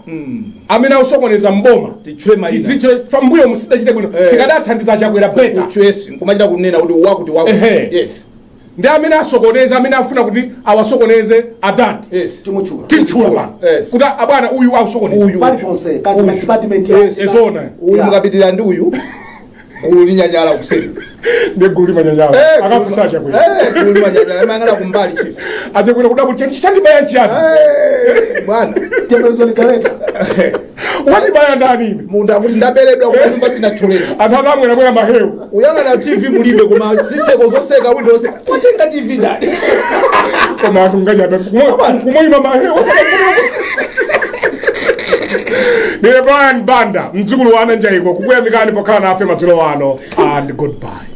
amene akusokoneza mboma Titchule mayina. Tidzichule pambuyo musidachite bwino. Tikadathandiza Chakwera better. Uchwesi nkumachita kunena kuti wakuti wakuti. Ehe. Ndi amene asokoneze, amene afuna kuti awasokoneze adati. Timutchula. Timtchula pano. Kuti abwana, uyu akusokoneza. Uyu. Ndi gulu limanyanyala akafunsa Chakwera. Gulu limanyanyala, limayang'ana kumbali, chief. Achakwera kudabwa kuti chandibaya nchiyani? Bwana. Temberezoni galeta. Wandibaya ndani ine? Munthu akuti ndaberedwa kuma nyumba sinacholedwa. Anthu akamwerabwera mahewu. Uyang'ana TV mulibe, koma ziseko zoseka, window zoseka, watenga TV ndani? Koma anthu ngachabe kumoyima mahewu. Ndine Brian Banda, mdzukulu wa Ananjaiko, kukuyamikani pokhala nafe madzulo ano, and goodbye.